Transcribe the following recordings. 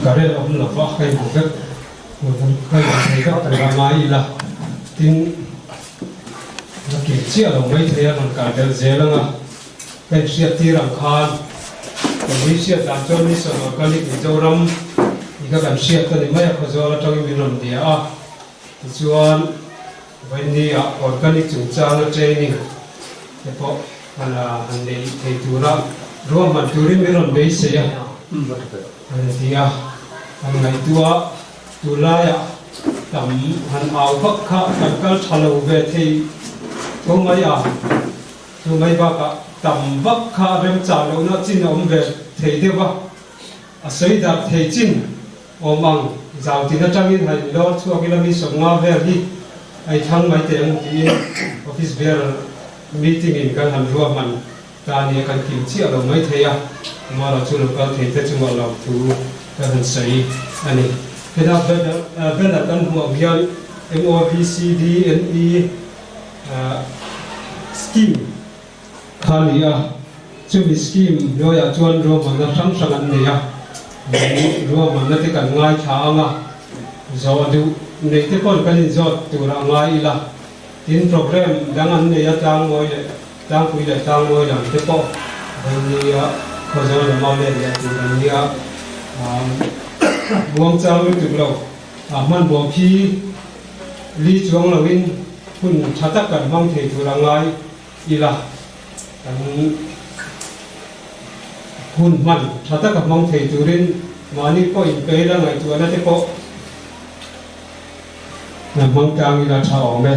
Current awm lova ka inhmu vek ka inhmu thei vek tur a ngai ila tin la kim chiah lo mai thei a rawn kal belh zel ang a ka inhriat tir ang khan kan mi hriat dan chuan Mission Organic Mizoram i kha kan hriat a ni mai a Khawzawl atangin min rawn bia a tichuan Vawiini ah organic chungchanga training te pawh han han nei thei tura ruahman turin min rawn beisei a an ti a, han ngaihtuah tunlaiah tam han au vak kha kan kal tha lo ve thei tho mai a, chu mai bakah tam vak kha remchang lohna chin a awm ve thei deuh a, a sawi darh thei chin. Awm ang, zau tin atangin han inlawr chhuak ila mi 50 vel hi a i thlang mai teh ang tiin office bearer meeting in kan han ruahman ta nia kan kim chiah lo mai thei a, amaherawh chu lo kal thei te chungah lo thu kan han sawi a ni. Heta banner kan hmuh ang hian MOVCDNE scheme Kha ni a, chumi scheme hnuaiah chuan ruahmanna hrang hrang an nei a, ruahmanna te kan ngaithla ang a, zawh duh nei te pawn kan inzawt tur a ngai ila, tin program dang an nei a tlangmawi leh tlangpui leh tlangmawi lam te pawh vawinia Khawzawl lama let leh tur an nia, muangchang lutuk lo a hmanhmawh khi li chuang loin hun tha tak kan hmang thei tur a ngai. Ila kan hun hman tha taka hmang thei turin mahni pawh inpe ila ngaihtuahna te pawh hmang tlang ila tha awm e.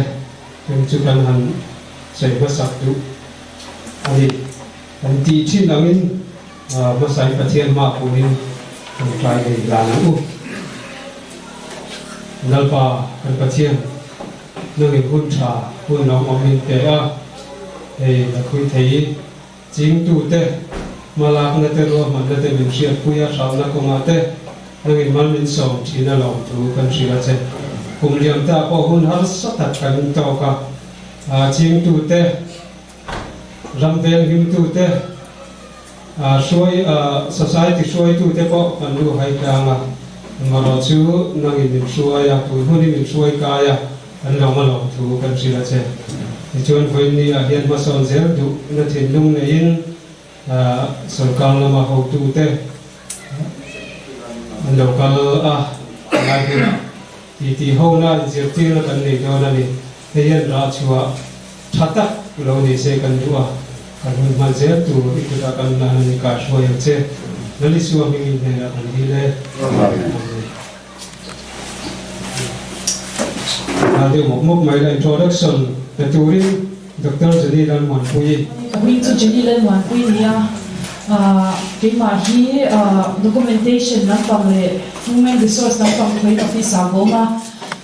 Chung chu kan han sawi hmasak duh a ni. Kan tih thin angin hmasain Pathian hma punin kan tlai ngei dan ang u. Lalpa kan Pathian. Nangin hun tha hun lo awm min pe a, hei la khui thei chingtute hmalakna te ruahmanna te min hriatpui a hralhna kawngah te nangin mal min sawm thin a lawm thu kan hrilh a che. Kum liam ta pawh hun harsa tak kan tawk a, chingtute ram venghimtute hruai society hruaitute pawh kan lu hai tlang a, amaherawh chu nangin min hruai a, tun hunin min hruai kai a, kan lo malawm thu kan hrilh a che. Tichuan vawiin ah hian hmasawn zel duhna thinlung neiin sorkar lama hotute an lo kal a, helai hunah titi hona inzirtirna kan nei dawn a ni. Hei hian rah chhuah tha tak lo ni se kan duh a, kan hun hman zel tur i kutah kan lan a ni ka hruai ang che. Lalisua hmingin hnenah kan dil e. Amen. Nghal deuh mawp mawp mai la introduction pe turin Doctor Jenny Lalmuanpuii. Ka hming chu Jenny Lalmuanpuii ni a, keimah hi documentation lampang leh human resource lampang khawih office ah ka awm a.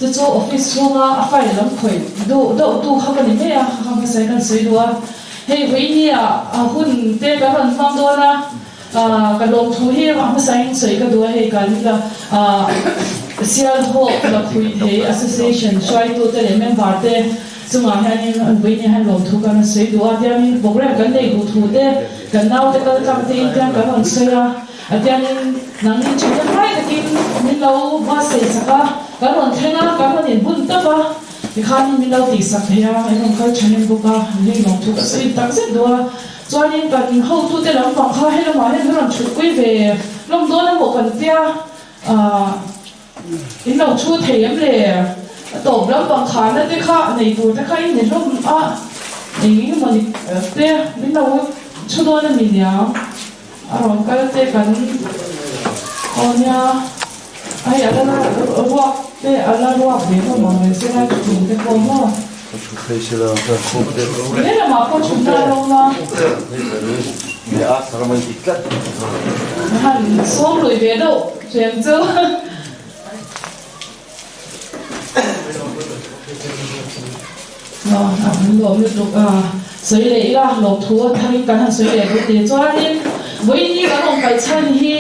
Chu chu office chhunga a file lam khawih duh deuh tu kha ka ni mai a, kha hmasa in kan sawi duh a. Hei vawiin a hun te kan rawn hmang dawn a, ka lawmthu hi a hmasa in sawi ka duh a, hei kan Sialhawk Lakhuihthei Association hruaitu te leh member te chungah hianin vawiin hian lawmthu kan rawn sawi duh a, tiangin program kan nei duh thu te kan naute kal tlang te in tiang kan rawn sawi a. A tiangin nangni ṭhahnem hlai takin min lo buatsaih sak a, kan rawn thleng a, kan rawn inbun tawp a, tikhanin min lo tihsak thei a, in rawn kal ṭhahnem bawk a, hei lawmthu ka sawi tak zet duh a. Chuanin kan hotute lampang kha helamah hian min rawn ṭhutpui ve hlawm dawn emaw kan tia, aah in lo ṭhu thei em le? A tawp lampang kharna te kha nei tur te kha in ni hlawm a, eng eng emaw ni te min lo ṭhu dawn a mi niang. A rawn kal te kan aw nia, hei a la ruak te a la ruak ve hlawm ang reng se lai thuthlung te pawh maw. He lamah pawh thutna a lo awm a. Han sawm lui ve deuh reng chu. Lawm lutuk a sawi leh ila lawmthu a tharin kan han sawi leh duh tih chuanin vawiin hi kan awm paih chhan hi.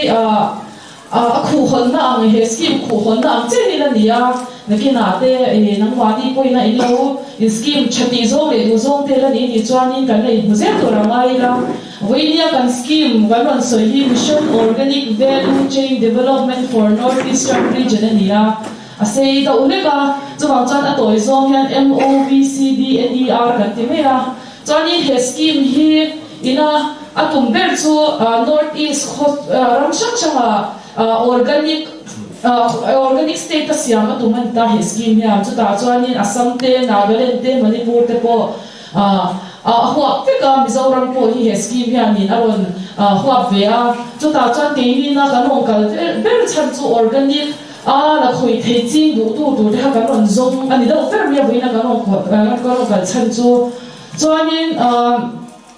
A khuhhawnna ang, he scheme khuhhawnna ang chiah hi la ni a, nakinah te nangmahni pawhin a in lo in scheme tha tih zawng leh duh zawng te la ni tih chuanin kan la inhmu zel tur a ngai ila. Vawinia kan scheme kan rawn sawi hi Mission Organic Value Chain Development for North Eastern Region a ni a, a sei deuh hlek a, chuvang chuan a tawi zawng hian MOVCDNER kan ti mai a. Chuanin he scheme hi ina a tum ber chu North East khaw ram hrang hranga organic organic state a siam a tum a ni ta he scheme hian. Chutah chuanin Assam te, Nagaland te, Manipur te pawh a huap vek a, Mizoram pawh hi he scheme hianin a rawn huap ve a. Chutah chuan keimina kan rawn kal ber chhan chu organic A la khawih thei ching duh tu tur te kha kan rawn zawng a ni deuh ber mai a, vawiin a kan rawn kan rawn kal chhan chu. Chuanin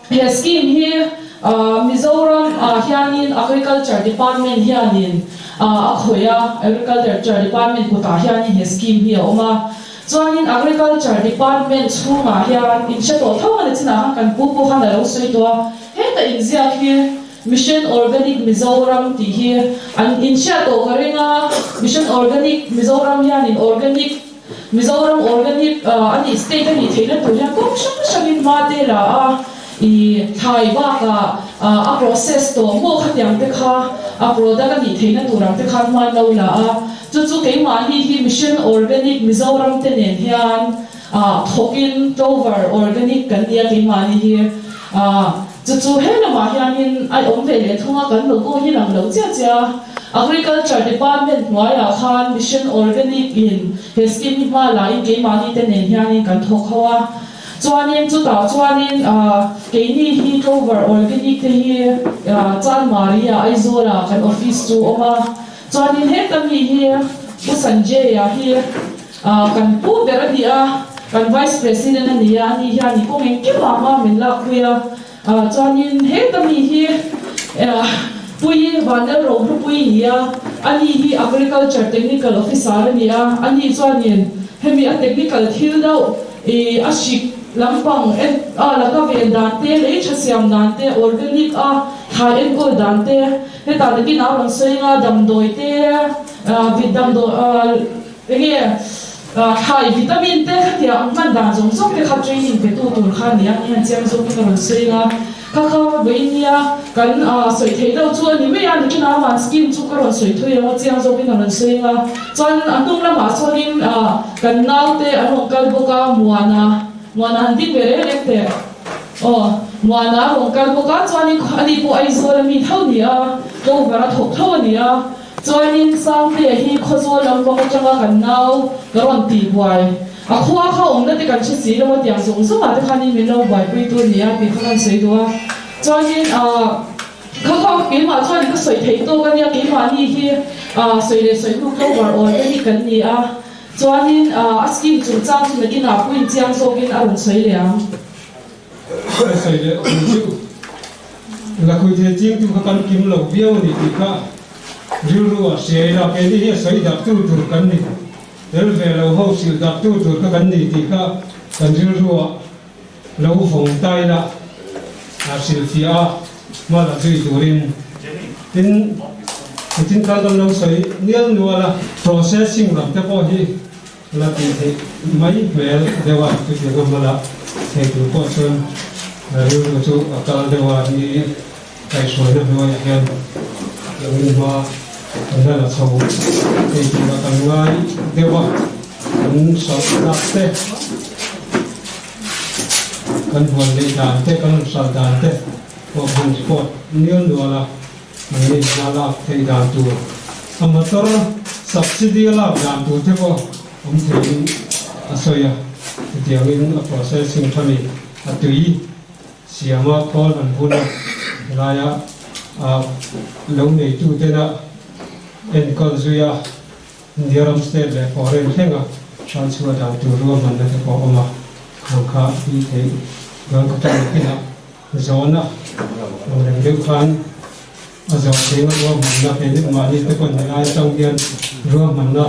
he scheme hi Mizoram ah hianin Agriculture Department hianin a khawih a, Agriculture Department kutah hianin he scheme hi a awm a. Chuanin Agriculture Department chhungah hian in hre tawh tho a ni chinah khan kan pu pawh khan a lo sawi tawh a, heta inziak hi Mission Organic Mizoram tih hi an inhriat tawh ka ring a, Mission Organic Mizoram hianin Organic Mizoram Organic a nih state a nih theihna tur hian kawng hrang hrangin hma te la a, ih thlai bakah a process tawh maw khatiang te kha a product a nih theihna tur ang te khan hma an lo la a, chu chu keimahni hi Mission Organic Mizoram te nen hian thawkin Clover Organic kan nia keimahni hi. Chu chu he lamah hianin a awm ve leh thung a, kan logo hi lang lo chiah chiah a. Agriculture Department hnuaiah khan Mission Organic in he scheme hi hma la in keimahni te nen hianin kan thawk ho a. Chuanin chutah chuanin keini hi Clover Organic te hi Chanmari ah Aizawl ah kan office chu awm a. Chuanin heta mi hi Pu Sanjay-a hi Kan pu ber a ni a, kan Vice President a ni a, ani hian i kawng engkim ah hma min lakpui a, chuanin heta mi hi Pui Vanlalrohlupui ni a, ani hi Agriculture Technical Officer a ni a, ani chuanin hemi a technical thil deuh i a hrik lampang en a laka ven dan te, lei tha siam dan te, organic a thlai enkawl dan te, hetah takin a rawn sawi anga damdawi te, vit damdawi. Enge thlai vitamin te khatia ang hman dan zawng zawng te kha training pe tu tur kha nia ni hian chiang zawkin a rawn sawi a, kha kha vawiin nia kan sawi theih deuh chu a ni mai a, nikin a van scheme chu ka rawn sawi thui ang a chiang zawkin a rawn sawi a, chuan a hnung lamah sawnin kan naute an rawn kal bawk a, Muana, Muana han ding ve reng reng teh aw, Muana a rawn kal bawk a, chuanin ani pawh Aizawl a mi tho ni a, cover a thawk tho a ni a. Chuanin Sangtea hi Khawzawl lampang atanga kan nau ka rawn tih buai. A khua kha awmna te kan hre si lo a tiang zawng zawngah te khanin min lo buaipui tur ni a tih kha kan sawi duh a. Chuanin ahh kha kha keimah chuan ka sawi theih tawk a nia keimahni hi ahh sawi leh sawi hnu Clover awl te hi kan ni a. Chuanin ahh a scheme chungchang chu nakinah puiin chiang zawkin a rawn sawi leh ang. Ka sawi leh awm chu Lakhui thei chingtu kha kan kim lo viau a ni tih kha rilru ah hria ila, keini hi a sawi dak tu tur kan ni, tel ve lo ho hrilh dak tu tur kha kan ni tih kha kan rilru ah lo vawng ta ila a hrilhfiah a hma la zui turin tin nitin khan kan lo sawi nial nual a, processing lam te pawh hi La tih theih mai hmel deuh a, chutiang a hmala thei tur pawh chuan rilru chu a kal deuh a, ni kaihhruaina hnuaiah hian eng hma kan la la chho thei turah kan ngai deuh a, kan hralh tlak te, kan huan neih dan te, kan rawn hralh dan te pawh han report nial nual a. Mahni hma lak theih dan tur, a motor subsidy a lak dan tur te pawh awm theiin a sawi a, chutiangin a processing tha mi a tui siama khawl han hun a, helaia a lo neitu tena enkawl zui a, India ram state leh foreign thlenga hranchhuah dan tur ruahmanna te pawh a awm a, khang kha tih theih dawn khawpa nakinah Zawhna ang reng deuh khan a zawh thei a, ruahmanna kei deuh mahni te pawn helai atang hian ruahmanna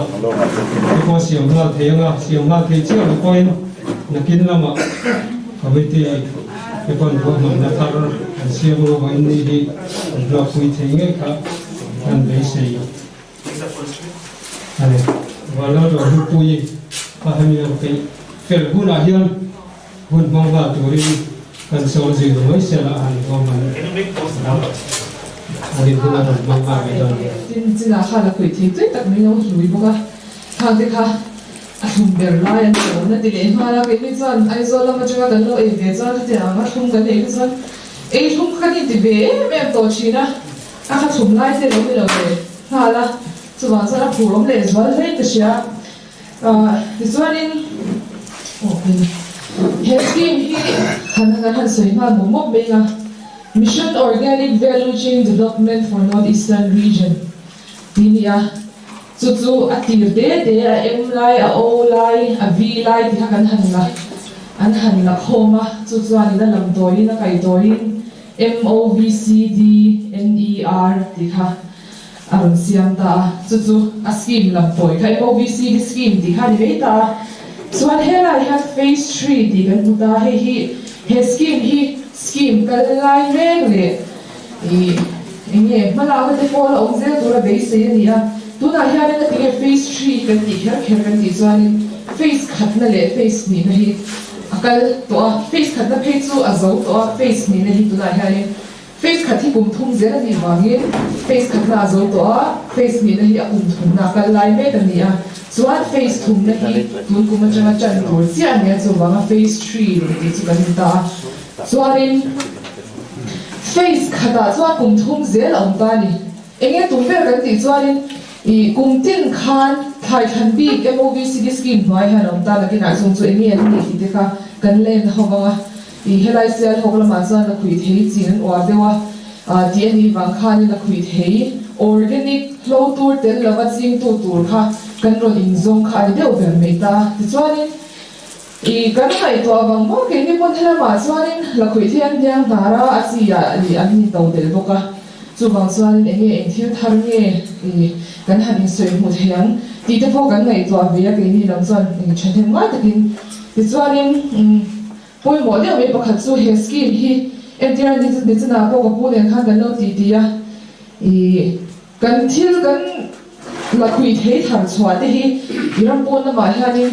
te pawh siam nghal thei anga, siam nghal thei chiah lo pawhin nakin lamah committee te pawn ruahmanna thar an siam anga vawiin ni hi an hlawkpui thei ngei kha. Kan beisei a ni. Vanlalrohlupuii kha hemi lo peih fel hunah hian hun hmang nghal turin kan sawn zir mai se la han awm an a rin hunah rawn hmang nghal mai dawn nia. Tin, chinah khan a khawih thei tui tak mai lo hlui bawk a, khang te kha a thlum ber lai an ti awm a ti leh nghal a, keini chuan Aizawl lam atanga kan lo ei ve chuan khatiang ang a thlum kan ei kha chuan ei thlum kha kan inti ve em em tawh thin a, a kha thlum lai te lo ni lo leh nghal a, chuvang chuan a phur awm leh zual hle ka hria. Ahh tichuanin aw he scheme hi han kan han sawi nghal mawp mawp mai a, Mission Organic Value Chain Development for North Eastern Region tih a ni a. Chu chu a tir te te, a em lai, a o lai, a vi lai ti kha kan han la an han la khawm a, chu chuanin a lam tawiin a kai tawiin M O V C D N E R tih kha a rawn siam ta a, chu chu a scheme lam tawi kha M O V C D scheme tih kha a ni mai ta a. Chuan helaiah hian phase three tih kan hmu ta, hei hi he scheme hi scheme kal lai mek leh Ih, eng nge hmalakna te pawh la awm zel tura beisei a ni a, tunah hianin a tinge phase three kan tih kher kher kan tih chuanin phase khatna leh phase hnihna hi a kal tawh a, phase khatna phei chu a zo tawh a, phase hnihna hi tunah hianin phase khat hi kum thum zel a nih vangin phase khatna a zo tawh a, phase hnihna hi a kum thumna a kal lai mek a ni a, chuan phase thumna hi tun kum atanga tan tur chiah a ni a, chuvanga phase three tih chu kan ni ta a, chuanin. Phase khatah chuan kum thum zel a awm ta a ni. Enge tum ber kan tih chuanin ih kum tin khan thlai thlan bik MOVCD scheme hnuai hian a awm ta nakinah chung chu enge an nih tih te kha kan la en ho vang a. Ih helai sial hawk lamah chuan la khuih thei chin an uar deuh a ah tih a nih vang khanin la khuih thei organic hlo tur tel lova chingtu tur kha kan rawn inzawng kha a ni deuh ber mai ta. Tichuanin. I kan ngaihtuah vang maw keini pawn helamah chuanin lakhuih thei an hniang hnar a, a chi ah ih an ni to tel bawk a, chuvang chuanin eng nge eng thil thar nge ih kan han insawi hmuh thei ang tih te pawh kan ngaihtuah ve a keini lam chuan ih thahnem ngai takin. Tichuanin umm pawimawh deuh mai pakhat chu he scheme hi entir a ni chunah pawh ka pu nen khan kan lo ti ti a ih Kan thil kan la khuih thei thar chhuah te hi i ram pawn lamah hianin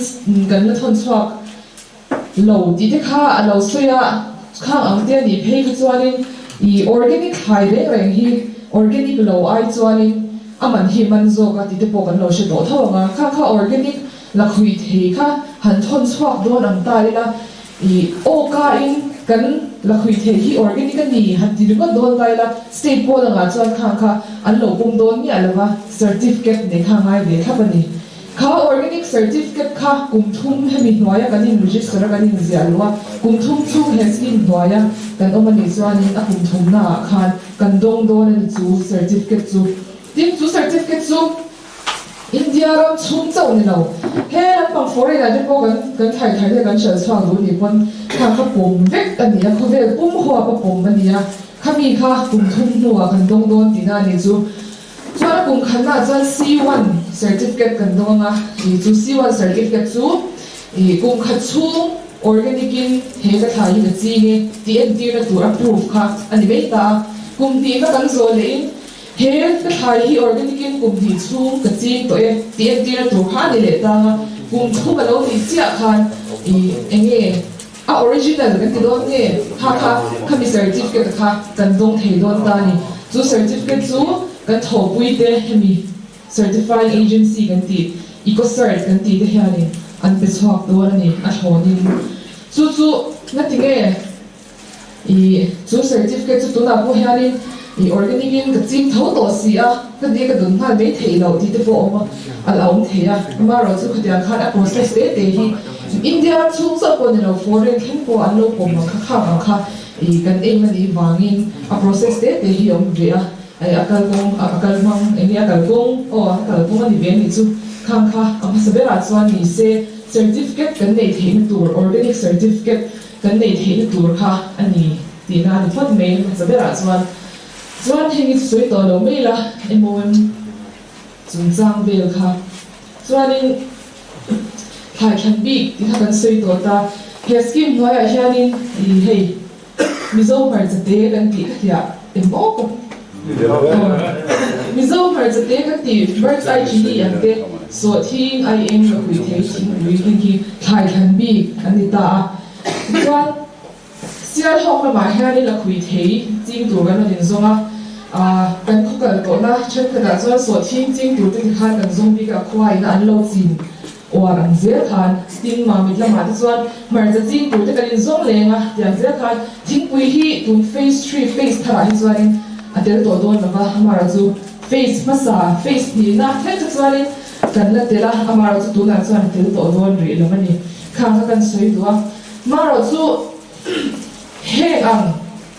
kan la thawn chhuak lo tih te kha a lo sawi a, khang ang te a nih phei kha chuanin i organic thlai reng reng hi organic lo ai chuanin a man hi man zawk a tih te pawh kan lo hre tawh tho ang a, khang kha organic la khuih thei kha han thawn chhuak dawn ang ta ila I aw ka in kan la khuih theih hi organic a ni han ti ringawt dawn ta ila state pawl angah chuan khang kha an lo pawm dawn miah lova certificate nei kha ngai ve thlap a ni. Kha organic certificate kha kum thum hemi hnuaia kan in register a kan in ziah luh a kum thum chhung he scheme hnuaia kan awm a nih chuanin a kum thumna ah khan kan dawng dawn a ni chu certificate chu. Tin chu certificate chu India ram chhung chauh ni lo, he lampang foreign ah te pawh kan kan thlai thar te kan hrilh chhuak duh nih pawn kha kha pawm vek a ni a, khawvel pum huap a pawm a ni a, khami kha kum thum hnuah kan dawng dawn tihna a ni chu. Chuan a kum khatnaah chuan C one certificate kan dawng ang a, ih chu C one certificate chu ih kum khat chhung organic in he ka thlai hi ka ching e tih entirna tur a proof kha a ni mai ta a, kum hnihna kan zawh leh in He ka thlai hi organic in kum hnih chhung ka ching tawh e tih entir a tur kha a ni leh tang a, kum thum a lo nih chiah khan i eng nge a original kan ti dawn nge kha kha khami certificate kha kan dawng thei dawn ta a ni. Chu certificate chu kan thawhpui te hemi certifying agency kan tih Ecocert kan tih te hianin an pe chhuak dawn a ni a thlawnin. Chu chu ngati nge? I chu certificate chu tunah pawh hianin i organic in ka ching tho tawh si a, ka ni ka dun nghal mai theih loh tih te pawh a awm a, a la awm thei a. Amaherawh chu khatiang khan a process te te hi India ram chhung chauh pawh ni lo foreign thleng pawh an lo pawm ang kha khak ang kha i kan aim a nih vangin a process te te hi a awm ve a, a kalkawng a kalhmang eng nge a kalkawng aw a kalkawng a ni ve a nih chu khang kha a hmasa berah chuan ni se certificate kan neih theihna tur organic certificate Kan neih theihna tur kha a ni tihna a ni phawt mai hmasa berah chuan. Chuan heng hi chu sawi tawh lo mai la MOM chungchang vel kha. Chuanin thlai thlan bik tih kha kan sawi tawh ta. He scheme hnuaiah hianin ih hei Mizo hmarcha te kan tih kha hliah eng awk a. Mizo hmarcha te kan ti bird's eye chilli ang te, sawhthing, aieng, lakhuih thei, thingpui heng hi thlai thlan bik an ni ta a. Tichuan Sialhawk lamah hianin lakhuih thei ching tur kan rawn inzawng a, kan khaw kal tawhna thenkhatah chuan sawhthing ching tur te tikhan kan zawng bik a, khuain a an lo chin Uar ang zel khan tin Mamit lamah te chuan hmarcha ching tur te kan inzawng leng a, tiang zel khan thingpui hi tun phase three phase tharah hi chuanin a tel tawh dawn lova, amarawh chu phase hmasa phase hnihna thleng te chuanin kan la tel a, amarawh chu tunah chuan a tel tawh dawn rih lo a ni. Khang kha kan sawi duh a, marawh chu heng ang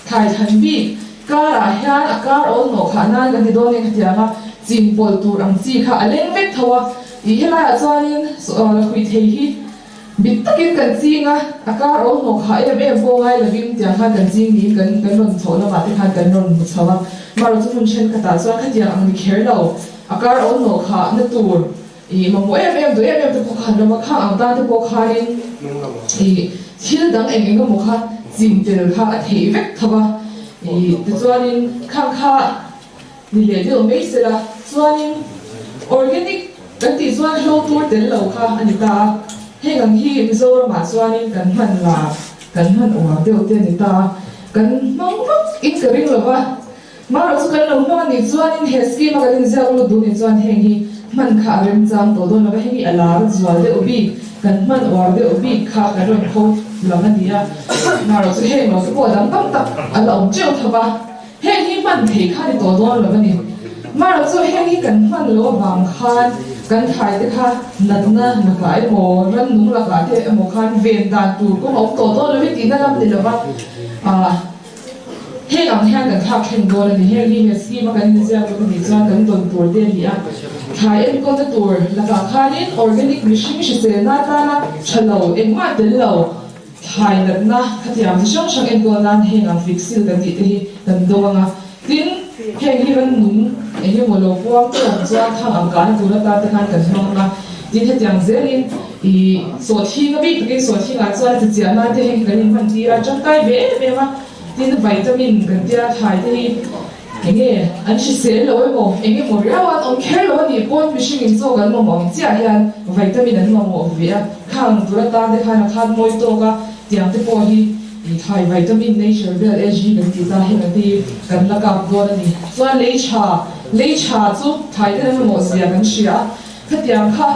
thlai thlan bik karah hian a kar awl hnawh khah nan kan ti dawn eng hetiang a, chin pawlh tur ang chi kha a leng vek tho a, Tih helaiah chuanin lakhuih thei hi bit takin kan ching a, a kar awl hnawk hah em em pawh ngai lovin tiang khan kan ching niin kan kan rawn chhoh lamah te khan kan rawn hmu chho a. Marawh chu hmun thenkhatah chuan khatiang ang ni kher lo, a kar awl hnawk hah na tur ih mamawh em em duh em em te pawh kha an ram a, khang ang tan te pawh khanin ih thil dang eng eng emaw kha chin tel kha a theih vek tho a. Ih tichuanin khang kha Ni leh deuh mai sela chuanin organic kan tih chuan hlo tur tel lo kha a ni ta a, heng ang hi Mizoramah chuanin kan hman la kan hman uar deuh te a ni ta a, kan hmang vak in ka ring lo va, marawh chu kan lo hmang a nih chuanin he scheme a kan inziak lut duh nih chuan heng hi hman kha a remchang tawh dawn lo va, heng hi a lar a zual deuh bik kan hman uar deuh bik kha kan rawn kho lang a ni a, marawh chu heng lo te pawh a dang tam tak a la awm teuh tho va. Heng hi hman thei kha ni tawh dawn lo a ni. Marawh chu heng hi kan hman loh avang khan kan thlai te kha natna lakah emaw rannung lakah te emaw khan ven dan tur kawng a awm tawh dawn lo hi tihna lam ni lova ah heng ang hian kan thlak thleng dawn a ni. Heng hi he scheme a kan inziak bawk a nih chuan kan dawn tur te a ni a. Thlai enkawlna tur lakah khanin organic mihring hriselna atana tha lo engmah tel lo. Thlai natna khatiang chi hrang hrang enkawl nan heng ang fixil kan tih te hi kan dawng ang a, tin heng hi rannung eng emaw lo puang te awm chuan thang ang kahna tur atan te khan kan hmang ang a, tin hetiang zelin ih sawhthing a bik takin sawhthing ah chuan chi chiah nan te heng hi kan inhman tir a, tangkai ve em em a, tin vitamin kan tia thlai te hi. Enge an hrisel lo emaw, eng emaw riau an awm kher lo a nih pawn mihring in chaw kan mamawh ang chiah hian vitamin an mamawh ve a, khang tur atan te khan a khan mawi tawk a, tiang te pawh hi thlai vitamin nature vel ag kan tih ta hian te hi kan la kap dawn a ni. Chuan lei tha, lei tha chu thlai ten an mamawh zia kan hria a, khatiang kha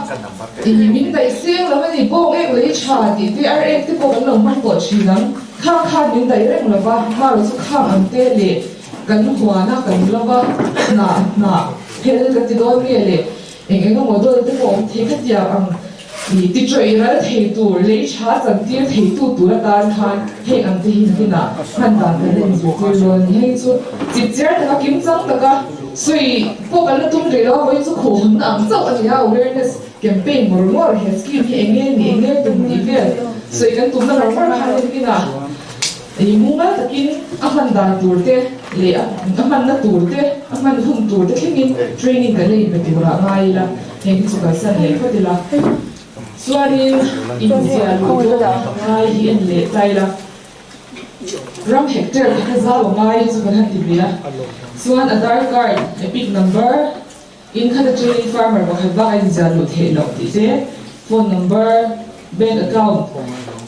i min daih seng lo a ni, bawng ek lei tha tih te ar ek te pawh kan lo hmang tawh thin ang, khang khan min daih reng lo va, marawh chu khang ang te leh Kan huana kan lova hnah hnah phel ka ti dawn nge le eng eng emaw dawl te pawh awm thei ka tiang ang i ti tawih ral thei tur lei tha chan tir thei tu tur atan khan heng ang te hi nakinah hman dan kan la inzirtir dawn a ni. Hei chu chip chiar taka kim chang taka sawi pawh kan la tum rih lo a, vawiin chu khuhhawnna ang chauh a ni a, awareness campaign ngawr ngawr he scheme hi eng nge ni eng nge tum tih vel sawi kan tumna ngawr ngawr khan nakinah Ei mumal takin a hman dan tur te leh a hmanna tur te, a hman hun tur te thlengin training kan la inpe turah ngai ila, heng hi chu kalsan leh phawt ila. Chuanin inziah luh dawn ngai hi en leh ta ila, ram hectare khat a zau a ngai hi chu kan han ti ve a. Chuan Aadhaar card, EPIC number, in khat atangin farmer pakhat bak a inziah luh theih loh tih te, phone number, bank account,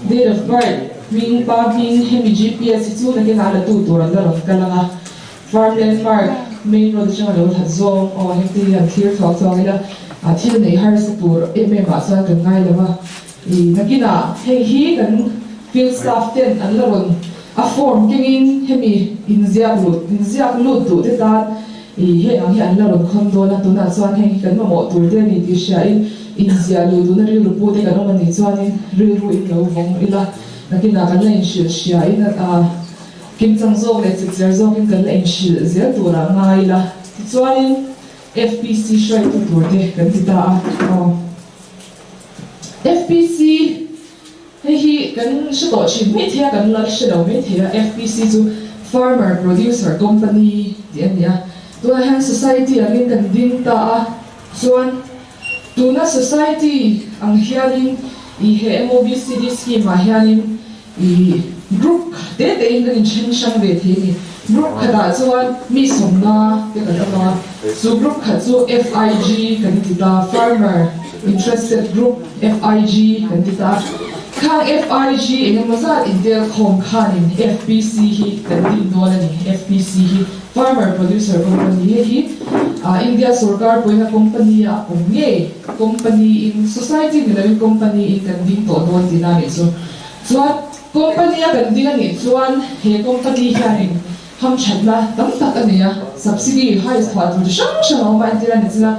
date of birth, hming, pa hming, hemi GPS hi chu nakinah a la tu tur an la rawn kal ang a, farm landmark, main road atanga lo hlat zawng, aw heng te hi han thlir thuak thuak ila, thil neih harsa tur em em ah chuan kan ngai lo va, ih nakinah hei hi kan field staff ten an la rawn a form kengin hemi inziak lut inziak lut duh te tan Ih, heng ang hi an la rawn khawn dawn a, tunah chuan heng hi kan mamawh tur te a ni tih hriain inziah luh duhna rilru pu te kan awm a nih chuanin rilru in lo vawng ila, nakinah kan la inhrilh hriain a kimchang zawk leh chipchiar zawkin kan la inhrilh zel turah ngai ila. Tichuanin FPC hruaitu tur te kan ti ta a, aw. FPC hei hi kan hre tawh thin mai thei a, kan la hre lo mai thei a, FPC chu Farmer Producer Company tih a ni a, tunah hian society angin kan ding ta a, chuan tuna society ang hianin ih he MOVCD scheme ah hianin ih group te te in kan inthen hrang ve thei a ni. Group khatah chuan mi sawmna te kan awm a, chu group khat chu FIG kan ti ta, Farmer Interested Group, FIG, kan ti ta. Khang FIG eng emaw zat intel khawm khanin FPC hi kan din dawn a ni. FPC hi Farmer Producer Company hei hi India sorkar pawhin a company a awm ngei, company in, society ni loin company in kan ding tawh dawn tihna a nih chu. Chuan company a kan ding a nih chuan he company hianin hamthatna tam tak a nei a, subsidy highest thuah tur chi hrang hrang a awm a, entir a ni chila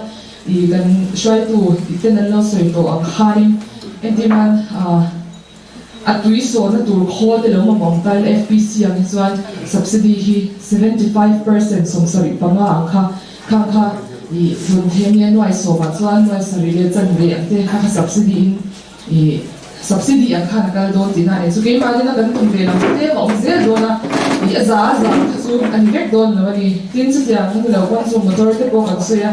ih kan hruaitu i ten an lo sawi tawh ang khanin entir nan a tui sawhna tur khawl te lo mamawh ang ta ila FPC ang hi chuan subsidy hi 75% 75 ang kha khang kha ih rawn thei ania nuai sawmah chuan nuai sarih leh chanve ang te kha kha subsidy in I subsidy ang khan a kal dawn tihna a ni. Chu keimahni na kan tum ve lam tlem a awm zel dawn a, i a za a za kha chu a ni vek dawn lo a ni. Tin, chutiang kha ni lo pawn chu motor te pawh kan sawi a,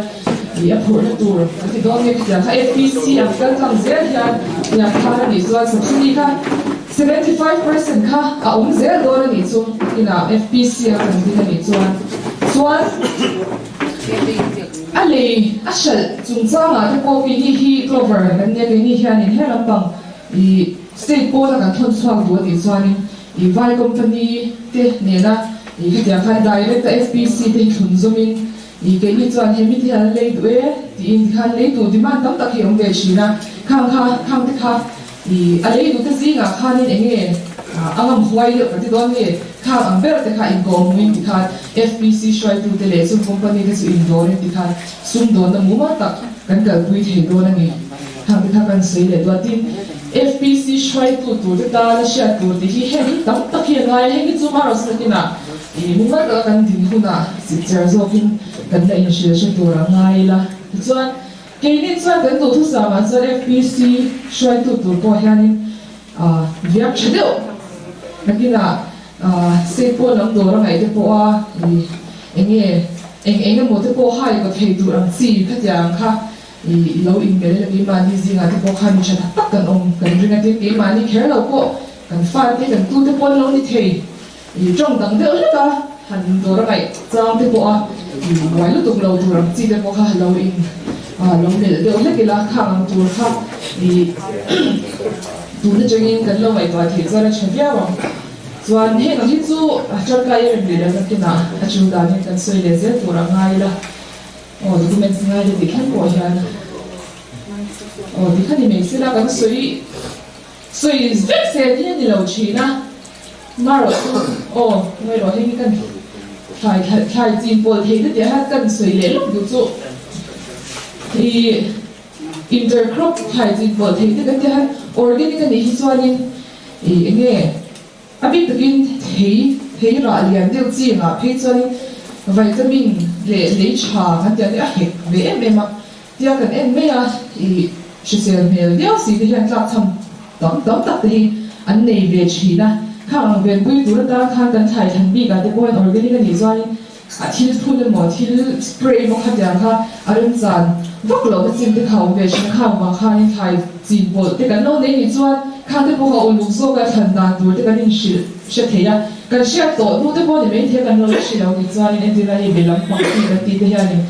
i a phurhna tur kan ti dawn nge khatiang kha FPC ang kal tlang zel hian tiang khan a nih chuan subsidy kha 75% kha a awm zel dawn a nih chu inah FPC a kan din a nih chuan. Chuan. A lei a hralh chungchangah te pawh keini hi Clover kan nia, keini hianin he lampang i state pawna kan thawn chhuak duh a tih chuanin i vai company te nena i khatiang khan direct a FPC te hi thlun zawmin i keini chuan he mite hian an lei duh e tiin tikhan lei duh demand tam tak hi a awm ve thin a, khang kha khang te kha I a lei duhte zingah khanin eng nge a ngam huai deuh kan ti dawn nge? Khang ang ber te kha inkawm hmuin ti khan FPC hruaitute leh chung company te chu indawrin ti khan sumdawnna mumal tak kan kalpui thei dawn a ni. Khang te kha kan sawi leh duah. Tin, FPC hruaitu tur te tana hriat tur tih hi heng hi tam tak hi a ngai a, heng hi chu marawh nakinah i mumal taka kan din hunah chipchiar zawkin kan la inhrilh hre tur a ngai ila. Tichuan, Keini chuan kan duhthusam ah chuan FPC hruaitu tur pawh hianin viak tha deuh nakinah state pawn lam dawr a ngaih te pawh a ih eng nge eng eng emaw te pawh hai kaw thei tur ang chi khatiang kha ih lo inmelh ila keimahni zingah te pawh khan mi tha tak tak kan awm kan ring a tin keimahni kher lo pawh kan fate kan tute pawh an lo ni thei. I tawng dang deuh hlek a, han dawr a ngaih chang te pawh a i buai lutuk lo tur ang chi te pawh kha lo in lo melh deuh hlek ila, khang ang tur kha i tun atangin kan lo ngaihtuah theih chuan a tha viau ang. Chuan heng ang hi chu tangkai em leh lo nakinah a chu danin kan sawi leh zel tur a ngai ila, aw documents ngai te tih thleng pawh hian aw tikha ni mai sela kan sawi Sawi vek zel hi a ni lo thin a, marawh chu aw ngaihrawh hei hi kan thlai thlai chin pawl thei te tih a kan sawi leh lawk duh chu i intercrop thlai chin pawl thei te kan tih a organic a nih hi chuanin i enge a bik takin thei thei rah lian deuh chingah phei chuanin vitamin leh lei tha kan tih ang hi a hek ve em em a. Tia kan en mai a, i hrisel hmel viau si te hian tlakchham tam tam tak te hi an nei ve thin a. Khang ang venpui tur atan khan kan thlai thlan bik ah te pawh hian organic a nih chuanin a thil phun emaw thil spray emaw khatiang kha a remchan vak loh na chin te kha a awm ve thin a. Khang vang khanin thlai chin pawlh te kan lo nei nih chuan khang te pawh kha uluk zawk a thlan dan tur te kan inhrilh hre thei a. Kan hriat tawh hnu te pawh ni mai thei a kan lo la hre lo nih chuanin entirna hei be lampang chi kan tih te hianin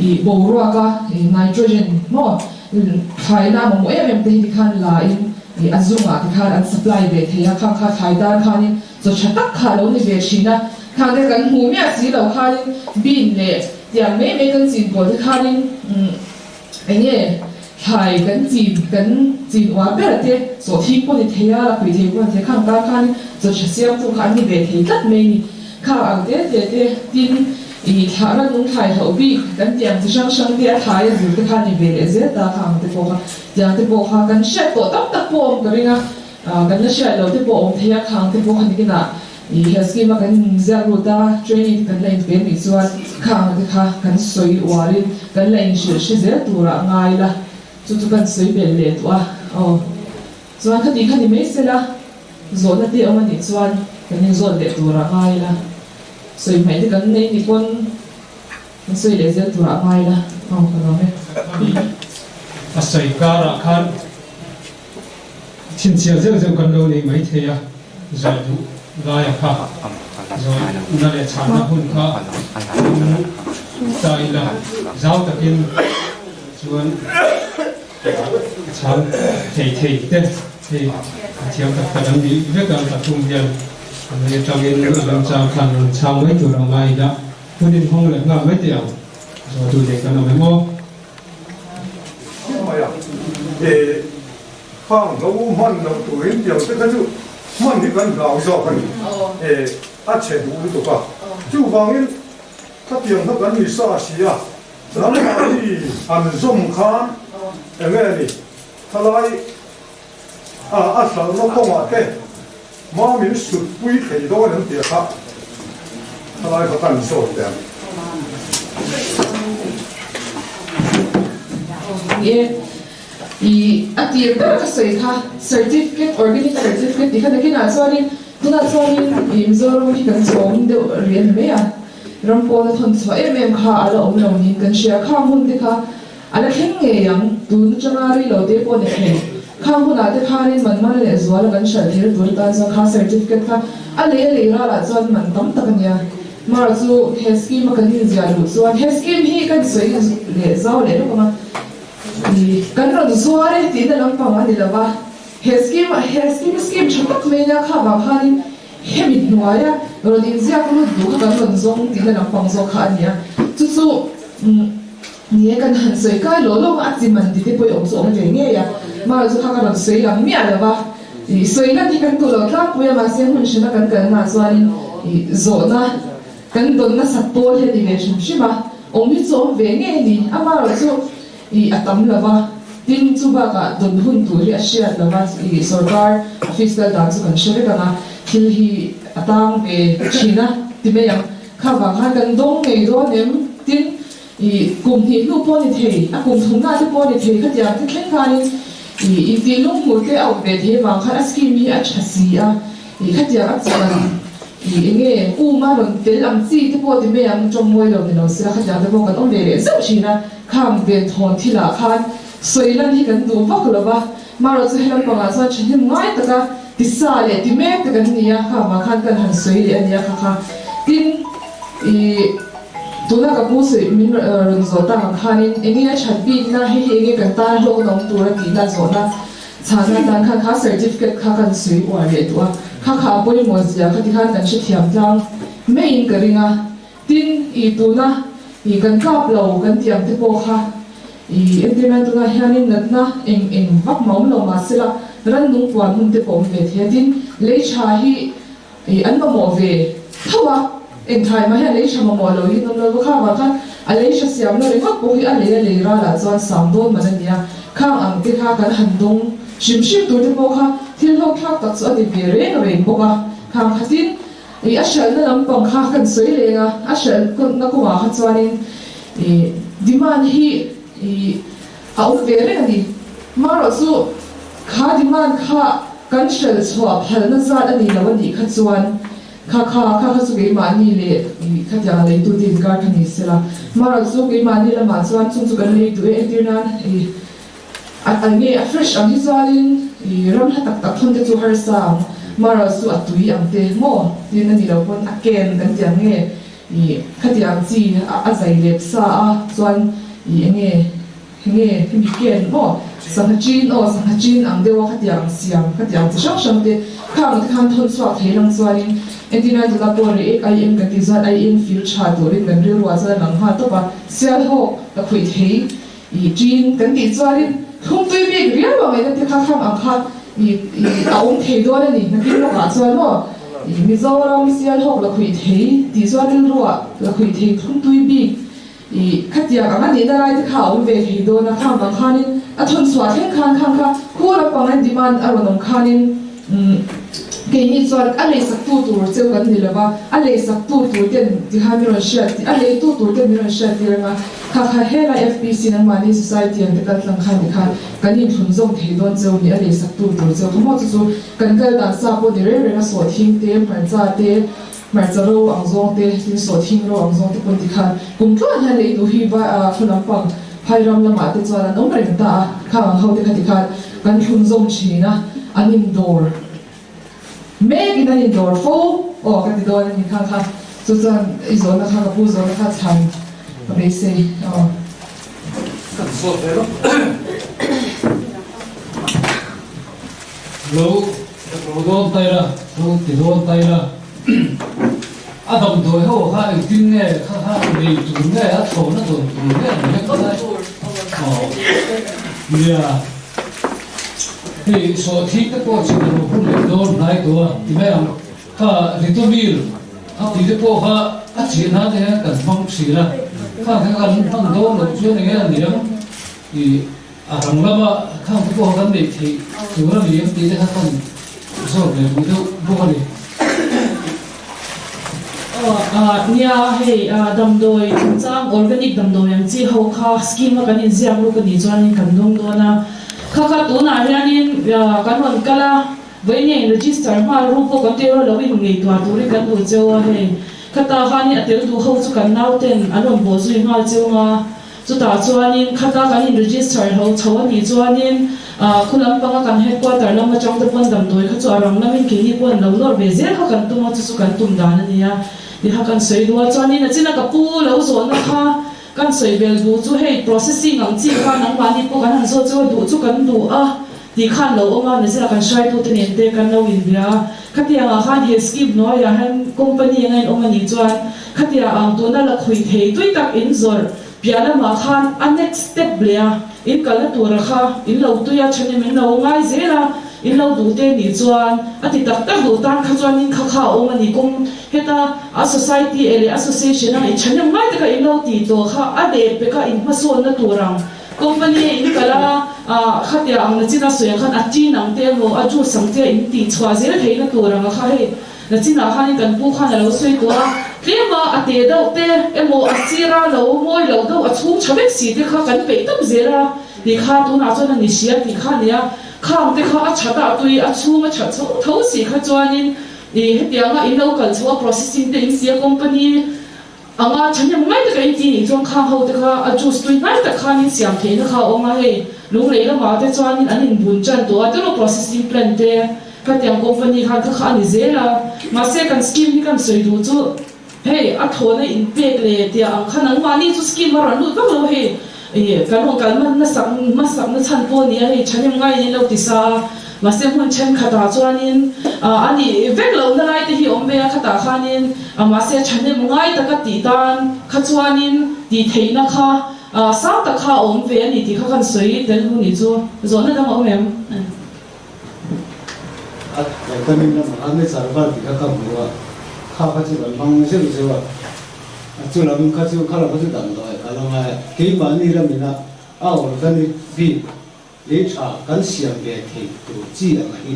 I boruak a nitrogen maw thlaina mamawh em em te hi tikhan la in i a zungah tikhan an supply ve thei a, khang kha thlai tan khanin chaw tha tak kha a lo ni ve thin a, khang te kan hmuh miah si lo khanin bean leh tiang mai mai kan chin pawl te khanin eng nge thlai kan chin kan chin uar ber te sawhthing pawh ni thei a, lakhuih thei pawh ni thei khang tan khanin chaw tha siamtu kha an ni ve thei tlat mai ni. Khang ang te te te tin i thlah ran nung thlai hloh bik kan tih ang chi hrang hrang te a thlai a zir te kha ni ve leh zel ta khang ang te pawh kha tiang te pawh kha kan hriat tawh tam tak pawh awm ka ring a kan la hriat loh te pawh awm thei a khang te pawh kha nikinah i he scheme a kan inziak lut a training te kan la inpe nih chuan khang ang te kha kan sawi uar in kan la inhrilh hre zel turah ngai la chu chu kan sawi belh leh duh a aw chuan khati kha ni mai sela. Zawhna te awm a nih chuan kan inzawt leh tur ah ngai ila, sawi hmaih te kan nei ni pawn kan sawi leh zel tur ah ngai ila, aw ka lawm e. A sawi karah khan chhinchhiah zeuh zeuh kan lo nei mai thei a, zawh duh laia kha. Zawhna leh chhanna hun kha hmang ta ila, zau takin chuan chhan thei thei te hei a thiam tak tak an nih vek a, pathum hian an lei atangin a remchang khan rawn chhang mai tur a ngai ila, hun inhawng leh nghal mai teh ang, zawhtu nei kan awm em aw? Khang hlo hman loh turin tiang te kha chu hman hi kan hlau zawk a ni. E, a chhe duh lutuk a. Chuvangin khatiang kha kan ni sa si a, nangmahni han zawm khan eng nge ni thalai a a hlalna kawngah te hma min sut pui thei dawn em tih kha thalai kha kan zawt teh ang. I a tir ber ka sawi kha certificate organic certificate tih kha nakinah chuanin tunah chuanin i Mizoram hi kan chhawm deuh rih a ni mai a, ram pawn a thawn chhuah em em kha a la awm lo niin kan hria. Khang hun te kha a la thleng ngei ang, tun atanga rei lo te pawh ni thei. Khang hunah te khanin man man leh zuala kan hralh theih na tur atan chuan kha certificate kha a lei a lei ralah chuan man tam tak a nia. Mara chu he scheme a kan inziah luh chuan he scheme hi kan sawi leh zau leh lawk ang a. Kan rawn zuar e tihna lampang a ni lo va, he scheme he scheme scheme tha tak mai nia kha vang khanin hemi hnuaia rawn inziak lut duh kha kan rawn zawng tihna lampang zawk kha a ni a. Chu chu ni e kan han sawi kai lawh lawk a, a chi man ti te pawh i awm chu awm ve ngei a, mahrawh chu kha ka rawn sawi lang miah lo va, ih sawi lan hi kan duh lo tlangpui a, mahse hmun hrana kan kalnaah chuanin ih zawhna Kan dawn nasat pawl hi a ni ve hrim hrim a, awm hi chu awm ve ngei ni, amaherawh chu ih a tam lo va, tin chu bakah dawn hun tur hi a hriat lo va, ih sorkar office kal dan chu kan hre vek ang a, thil hi a tang ve thin a ti mai ang, kha vang khan kan dawng ngei dawn em, tin ih kum hnih hnu pawh a ni thei, a kum thumna te pawh a ni thei, khatiang te thleng khanin ih intih lung hmuh te a awm ve thei vang khan a scheme hi a tha si a, ih khatiang a chuan. Ih enge um a rawn tel ang chi te pawh ti mai ang tawng mawi lo ni lo sela khatiang te pawh kan awm ve leh zeuh thin a, khang ven thawn thil ah khan sawi lan hi kan duh vak lo va, marawh chu helam pangah chuan thahnem ngai taka ti sa leh ti mek te kan ni a, khang vang khan kan han sawi leh a nia kha kha tin ih tuna ka pu sawi min rawn zawh tak ang khanin enge a that bik na hei hi enge kan tan hlawk na awm tur a tihna zawhna Chhana tan khan kha certificate kha kan sawi uar leh duh a, kha kha a pawimawh zia kha tikhan kan hrethiam tlang maiin ka ring a. Tin, ih tuna ih kan kap lo kan tih ang te pawh kha ih entir nan tunah hianin natna eng eng vak mah awm lo mahsela rannung puan hun te pawh awm ve thei a. Tin, lei tha hi Ih an mamawh ve tho a, engthai mah hian lei tha mamawh lo hi an awm lo va, kha vang khan a lei tha siamna ringawt pawh hi a lei a lei ralah chuan sang dawn man a ni a, khang ang te kha kan han dawng hrim hrim tur te pawh kha thil hlawk thlak tak chu a ni ve reng reng bawk a, khang khatin ih a hralhna lampang kha kan sawi leng a, a hralhna kawngah kha chuanin ih demand hi ih a awm ve reng a ni, marawh chu kha demand kha Kan hrelh chhuah phalna zat a ni lo a nih kha chuan kha kha kha kha chu keimahni leh khatiang a leitute inkar kha ni sela. Marawh chu keimahni lamah chuan chung chu kan lei duh e entir nan i a a nge a fresh ang hi chuanin i ram hla tak tak thawn te chu harsa ang marawh chu a tui ang te maw tin a ni lo pawn a ken kan ti ang nge i khatiang chi a zai lep sa a chuan i enge Nge hemi ken maw sangha chin aw sangha chin ang deuh a khatiang siam khatiang chi hrang hrang te khang te khan thawn chhuak thei lang chuanin entirna tuna pawh rei ek ai eng kan tih chuan ai eng fir tha turin kan rilruah chuan a lang nghal tawp a sial hawk ka khawih thei ih chin kan tih chuanin thlum tui bik riau ang eng te kha khang ang kha ih ih a awm thei dawn a ni nakin lawkah chuan maw ih Mizoram sial hawk la khawih thei tih chuan rilruah la khawih thei thlum tui bik Ih, khatiang ang a nihna lai te kha a awm ve thei dawn a, khang bang khanin a thawn chhuah thleng khan khang kha khu lampang an demand a rawn awm khanin umm keini chuan a leisak tu tur cheu kan ni lova, a leisak tu tur ten ti khan min rawn hriat a leitu tur ten min rawn hriat tir anga kha kha helai FPC nangmahni society ang te kal tlang khan ti khan kan inthlun zawm thei dawn cheu ni a leisak tu tur cheu kha maw chu chu kan kal dan sa pawh ni reng reng a sawhthing te hmarcha te Hmarcha ro ang zawng te, tin sawhthing ro ang zawng te pawn tikhan kum tluan hian lei duh hi vai a thu lampang phai ram lamah te chuan an awm reng ta a, khang ang ho te kha tikhan kan thlun zawm thin a, an in dawr. Mek in an indawr fo aw ka ti dawn a ni kha kha chu chuan i zawhna kha ka pu zawhna kha chhan ka beisei aw. Kan zawt ve lawk. Lo lo dawn ta ila, lo ti dawn ta ila. A damdawi ho kha engtin nge kha kha nei tur nge a thlawhna dawn tur nge an nek lai. Aw nia. Hei sawhthing te pawh chin a lo hun leh dawn hnai tawh a ti mai ang. Kha Ritomil a tih te pawh kha a chiah nan te hian kan hmang thin a, khang te kha kan hman dawn loh chuan enge a niang tih a rang lama khang te pawh kha kan neih theih tur a ni ang tih te kha kan zawt ve duh deuh bawk a ni. Nia, hei damdawi chungchang organic damdawi ang chi ho kha scheme a kan inziak luk a nih chuanin kan dawng dawn a. Kha kha tunah hianin kan rawn kal a, vawiin in register nghal ru pawh kan tih erawh lo in ngaihtuah turin kan duh cheu a hei. Khata khanin a tel duh ho chu kan nauten an rawn bawh zui nghal cheu nga. Chutah chuanin khata kan in register ho chho a nih chuanin khu lampanga kan headquarter lam atang te pawn damdawi kha chu a rang lamin keini pawh an lo nawr ve zel kha kan tum a, chu chu kan tum dan a nia tih kha kan sawi duh a. Chuanin a china ka pu lo zawhna kha kan sawi bel duh chu hei processing ang chi kha nangmahni pawh kan han zawt chu a duh chu kan duh a tih khan lo awm a, Nazira kan hruaitute nen te kan lo inbia a. Khatiangah khan he scheme hnuaiah hian company anga in awm a nih chuan Khatia ang tuna la khawi thei tui tak in zawrh piah lamah khan a next step leh a in kalna tura kha in lo tui a thenin min lo ngai zel a, in lo duh te nih chuan a ti tak tak duh tan kha chuan in kha kha a awm a ni kum heta a society eh leh association a i thahnem ngai taka in lo tih tawh kha a leh peka in hmasawnna tur ang company a in kal a khatia ang nachin a sawi ang khan a tin ang te emaw a juice ang te in tih chhuah zel theihna tur ang a kha hei Nachinah khanin kan pu khan a lo sawi tawh a, tlema a te deuh te emaw a sira lo mawi lo deuh a chhung tha vek si te kha kan peih tawp zel a tih kha tunah chuan a ni si a tih kha a nia. Khang te kha a that ah tui a chhung a that chho tho si kha chuanin ih hetianga in lo kal chho a processing te in si a company anga thahnem ngai taka in ti nih chuan khang ho te kha a juice tui hnai tak khanin siam theihna kha a awm a hei lunglei lamah te chuanin an inbun tan tawh a tiraw processing plant te Khatiang company khan kha kha a ni zel a, mahse kan scheme hi kan sawi duh chu hei a thawhna in pek leh tia ang kha nangmahni chu scheme a rawn lut vak lo hei ih kan rawn kal hmasak hmasak na chhan pawh a ni a hei thahnem ngaiin in lo ti sa a, mahse hmun thenkhatah chuanin ah a nih vek lohna lai te hi awm ve a khatah khanin mahse thahnem ngai taka tih tan kha chuanin tih theihna kha ah sang tak kha a awm ve a ni tih kha kan sawi tel hu nih chu zawhna dang a awm em? A vitamin lamah khan ni charvar tih kha ka hmu a, kha kha chu kan hmang zeuh zeuh a, a chu lam kha chu kha lam kha chu damdawi ka la ngai a, keimahni lamina a organic bik lei tha kan siam ve theih tur chi ang hi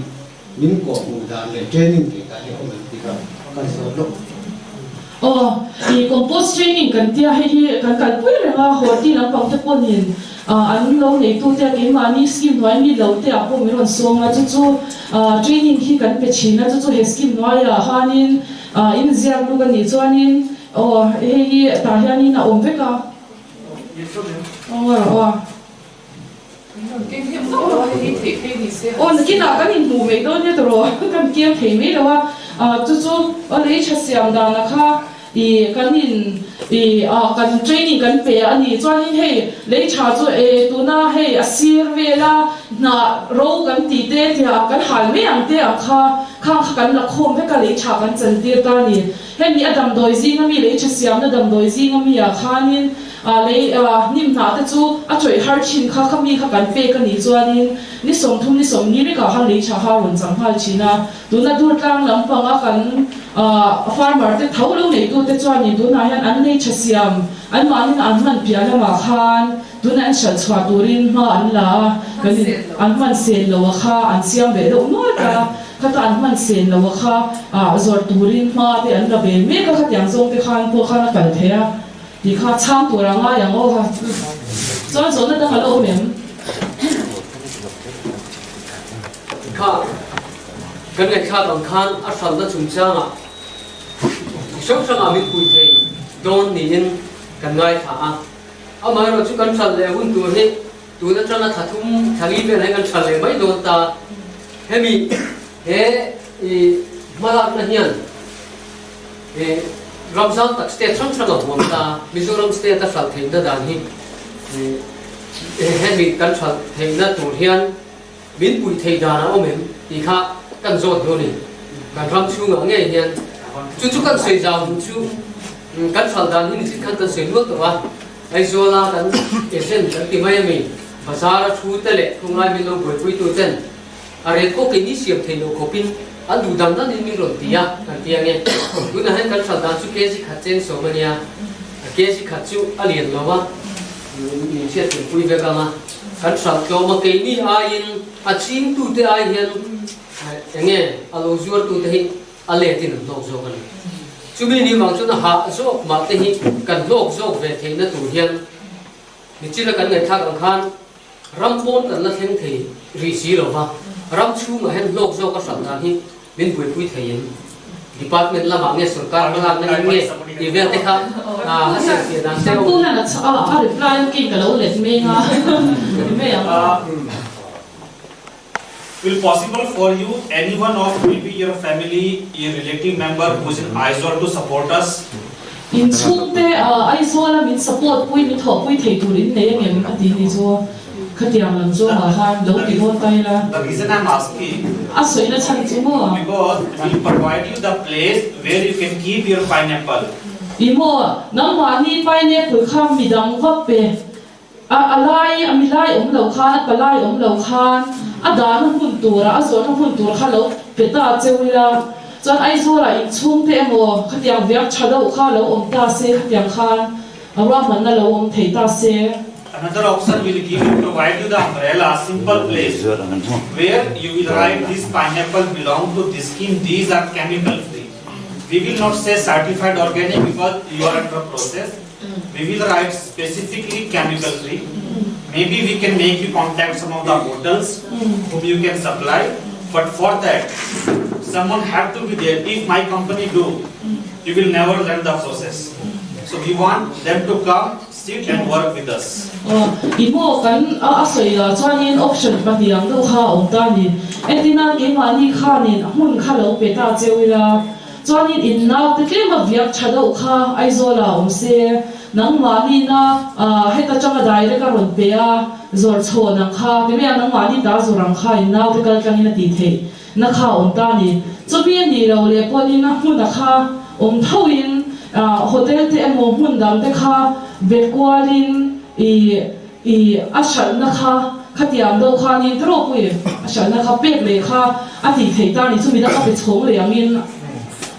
min kawh hmuh dan leh training theih dan hi a awm em tih kha kan zawt lawk. Aw, i compost training kan tia hei hi kan kalpui reng a, horti lampang te pawhin An lo neitute a keimahni scheme hnuai mi lo te ah pawh min rawn sawm a, chu chu training hi kan pe thin a, chu chu he scheme hnuaiah khanin in ziak luk a nih chuanin aw hei hi tah hianin a awm vek a. Aw aw nakinah kan inhmuh mai dawn nia tawh kan kiam thei mai lo a, chu chu lei tha siam dana kha I kan in i ah kan training kan pe a ni chuanin hei lei tha chu e tuna hei a sir vela hnah ro kan tih te tia kan hal mai ang te ang kha khang kha kan la khawm vek a lei tha kan chan tir ta a ni. Hemi a damdawi zing ami lei tha siamna damdawi zing ami ah khanin ah lei ah hnim hnah te chu a chawih har thin kha khami kha kan pek a nih chuanin ni 30 ni 40 vekah khan lei tha kha a rawn chang nghal thin a. Tuna Durtlang lampanga kan farmer te tho lo neitute chuanin tunah hian an lei tha siam anmahnin an hman piah lamah khan tuna an hralh chhuah turin hma an la a, kan in an hman sen lo a kha an siam ve deuh nual a, khata an hman sen lo a kha zawrh turin hma te an la ve mek a, khatiang zawng te khan pawh khan a kal thei a tih kha chhang tur a ngai ang aw kha. Chuan zawhna dang a la awm em? Kha kan ngaihthlak ang khan a hralhna chungchangah hrang hrangah min pui thei dawn niin kan ngaithla a. Amaherawhchu kan hralh leh hun tur hi tun atanga thla thum thla li vel hian kan hralh leh mai dawn ta. Hemi he i. Hmalakna hian ram zau tak state hrang hrang a huam ta a, Mizoram state a hralh theihna dan hi hemi kan hralh theihna tur hian min puih theih dan a awm em tih kha kan zawt dawn a ni. Kan ram chhungah ngei hian chu chu kan sawi zau duh chu kan hralh dan hi nichit khan kan sawi nual tawh a, Aizawla kan agent kan ti mai a mi, bazar a thu te leh khawngrai min lo buaipuitu ten A ret pawh keini siam thei lo khawpin an duh dan danin min rawn ti a, kan ti ange. Tunah hian kan hral dan chu kg khat cheng sawm a nia, kg khat chu a lian lo a, min hriat theimpui vek ang a, kan hral tlawm a, keini aiin a chingtute ai hian enge a lo zuartute hi a letin an hlawk zawk a ni. Chumi ni vang chuan a hah zawk mah te hi kan hlawk zawk ve theihna tur hian nichina kan ngaihthlak ang khan Ram pawn kan la thleng thei rih si lo va, ram chhungah hian hlawk zawk a hralh dan hi min buaipui thei em? Department lamah nge sorkar hmalakna in nge tih vel te kha a hriatfiah dan te awm. Hian a reply a kei ka lo let meng a ti mai ang. Will possible for you anyone of maybe your family your relative member who is in Aizawl to support us? In chhungte Aizawl a min support pui min thawhpui thei tur in nei angem a ti ni chu khatiang lam zawngah khan lo ti dawn ta ila. The reason I'm asking A sawina chhan chu maw? Because we provide you the place where you can keep your pineapple. I maw nangmahni pineapple kha midang va pe A a lai, a mi lai awm lo khan, a palai awm lo khan, a dahna hmun tura, a zawhna hmun tur kha lo pe ta cheu ila, chuan Aizawlah inchhungte emaw khatiang viak tha deuh kha lo awm ta se, khatiang khan a ruahmanna lo awm thei ta se. Another option will give you provide you the umbrella, simple place where you will write this pineapple belong to this scheme, these are chemical free. We will not say certified organic because you are under process. We will write specifically chemical free. Maybe we can make you contact some of the hotels whom you can supply. But for that, someone have to be there. If my company do, you will never learn the process. So we want them to come, sit and work with us. I maw kan a sawi lah chuanin option pahnih ang deuh kha a awm ta a ni. Entirnan keimahni khanin hmun kha lo pe ta cheu ila, Chuanin in naute tlem a viak tha deuh kha Aizawl ah awm se, nangmahni na heta tanga direct a rawn pe a, zawr chhawn ang kha, ti mai a nangmahni ta zawr ang kha in naute kal tlangin a tih theih na kha a awm ta a ni. Chumi a nih loh leh pawhin a hmun a kha awm tho in hotel te emaw hmun dang te kha be kualin i I a hralhna kha khatiang deuh khanin ka ropui a hralhna kha pek leh kha a tih theih ta ni chu midang a pe chhawng leh angin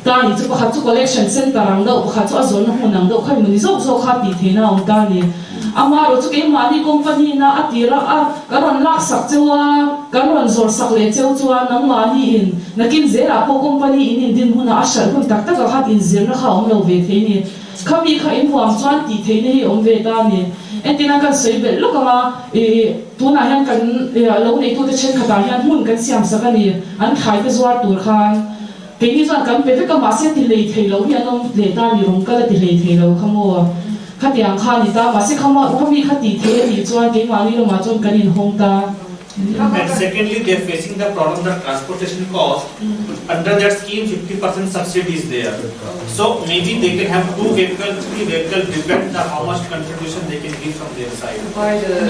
ta ni chu pakhat chu collection center ang deuh pakhat chu a zawnna hmun ang deuh kha mawni zawk zawk kha tih theihna a awm ta ni. Amaherawh chu keimahni company na a tir a a kan rawn lak sak cheu a kan rawn zawrh sak leh cheu chuan nangmahni in nakin zelah pawh company in indin hunah a hralh hun tak takah khan inzirna kha a awm lo ve thei ni. Khami kha in huam chuan tih theihna hi awm ve ta a ni. Entina kan sawi belh lawk ang a, ih tunah hian kan lo neitute thenkhatah hian hmun kan siam sak a ni, an thlai te zuar tur khan. Keini chuan kan pe vek a, mahse ti hlei thei lo hi an awm leh ta a ni, rawng kal a ti hlei thei lo kha maw? Khatiang kha a ni ta, mahse khama khami kha tih theih a nih chuan keimahni lamah chuan kan inhawng ta. And secondly they are facing the problem the transportation cost under that scheme 50% subsidy is there so maybe they can have two vehicle three vehicle depend the how much contribution they can give from their side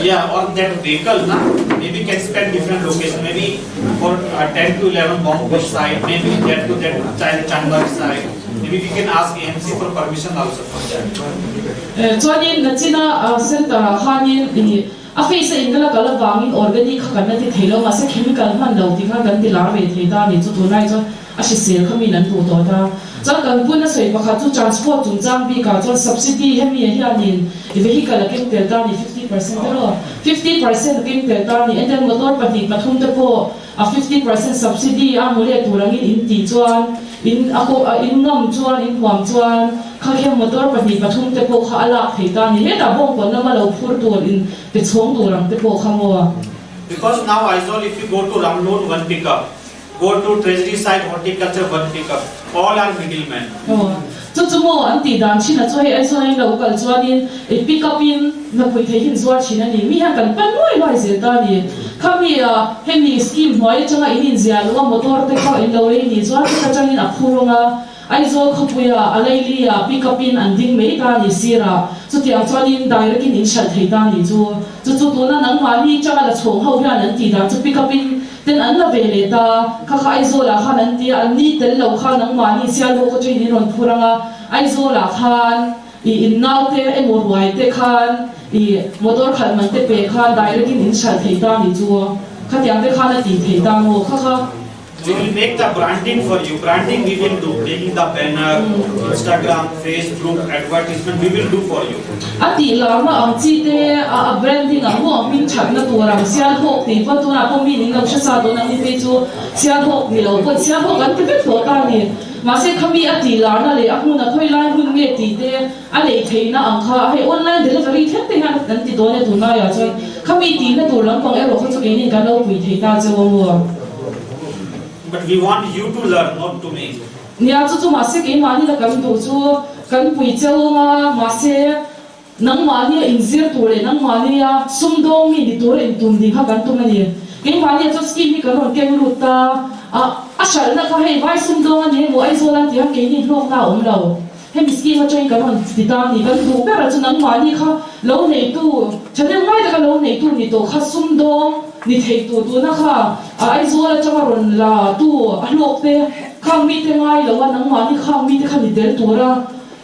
yeah or that vehicle na maybe can spend different location maybe for uh, 10 to 11 bomb side maybe 10 to that child chamber side maybe we can ask AMC for permission also for that Chuanin nachina center ah khanin i A face a in la kal avangin organic kha kan la ti thei lo, mahse chemical hman lo tih khan kan ti lar ve thei ta a ni chu tunlai chuan a hrisel kha miin an duh tawh ta. Chuan kan bun a sawi pakhat chu transport chungchang bikah chuan subsidy hemi ah hianin vehicle a keng tel ta a ni 50% emaw 50% a keng tel ta a ni and then motor pahnih pathum te pawh a 50% subsidy a hmu leh tur angin in tih chuan in a kawh a in ngam chuan in huam chuan kha khian motor pahnih pathum te pawh kha a lak thei ta a ni hetah bawngkawn lama lo phur tur in pe chhawng tur ang te pawh kha maw. Because now Aizawl if you go to Ramloon one pick up, go to Treasury side horticulture one pick up, all are middle men. Aw chu chu maw an tih dan thin a chu hei Aizawl a in lo kal chuanin i pick up in hnapui thei hi in zuar thin a ni mi hian kan pan luai luai zel ta a ni. Khami a hemi scheme hnuai atanga in inziah loh a motor te kha in lo lei nih chuan heta tangin a phur anga Aizawl khawpuia a laili ah pick up in an ding mai ta ni sir a, chutiang chuanin direct in in hralh thei ta ni chu. Chu chu tuna nangmahni tanga la chhawng ho hian an tih dan chu pick up in ten an la ve leh ta, kha kha Aizawl ah khan an ti a, an ni tel lo kha nangmahni Sialhawk atangin in rawn phur anga Aizawl ah khan i in naute emaw ruai te khan i motor khalh man te pe khan direct in in hralh thei ta ni chu. Khatiang te khan a tih thei ta maw kha kha. We will make the branding for you, branding we will do, making the banner, Instagram, Facebook, advertisement we will do for you. A tih larna ang chi te, a branding ang maw, hming thatna tur ang, Sialhawk tih pawn tunah pawh mi in lo hre sa dawn ang ni phei chu Sialhawk ni lo pawn Sialhawk an ti vek tawh ta a ni. Mahse khami a tih larna leh a hmun a khawi lai hmun nge tih te a neih theihna ang kha hei online delivery thleng te hian an ti dawn e tunlaiah chuan khami tihna tur lampang erawh kha chu keinin kan lo pui thei ta cheu a maw. But we want you to learn not to me. Nia chu chu mahse keimahni la kan duh chu kan pui cheu anga mahse nangmahnia inzir tur leh nangmahnia sumdawng mi ni tura intum ding kha kan tum a ni. Keimahnia chuan scheme hi kan rawn keng lut ta a a hralhna kha hei vai sumdawng a ni emaw Aizawl an tih khan keini hlawkna a awm lo. Hemi scheme atangin kan rawn ti ta a ni. Kan duh ber a chu nangmahni kha lo neitu, thahnem ngai taka lo neitu ni tawh kha sumdawng ni thei tur tuna kha Aizawl atanga rawn la tu a hlawk te khang mite ngai lo a, nangmahni khang mite kha ni tel tura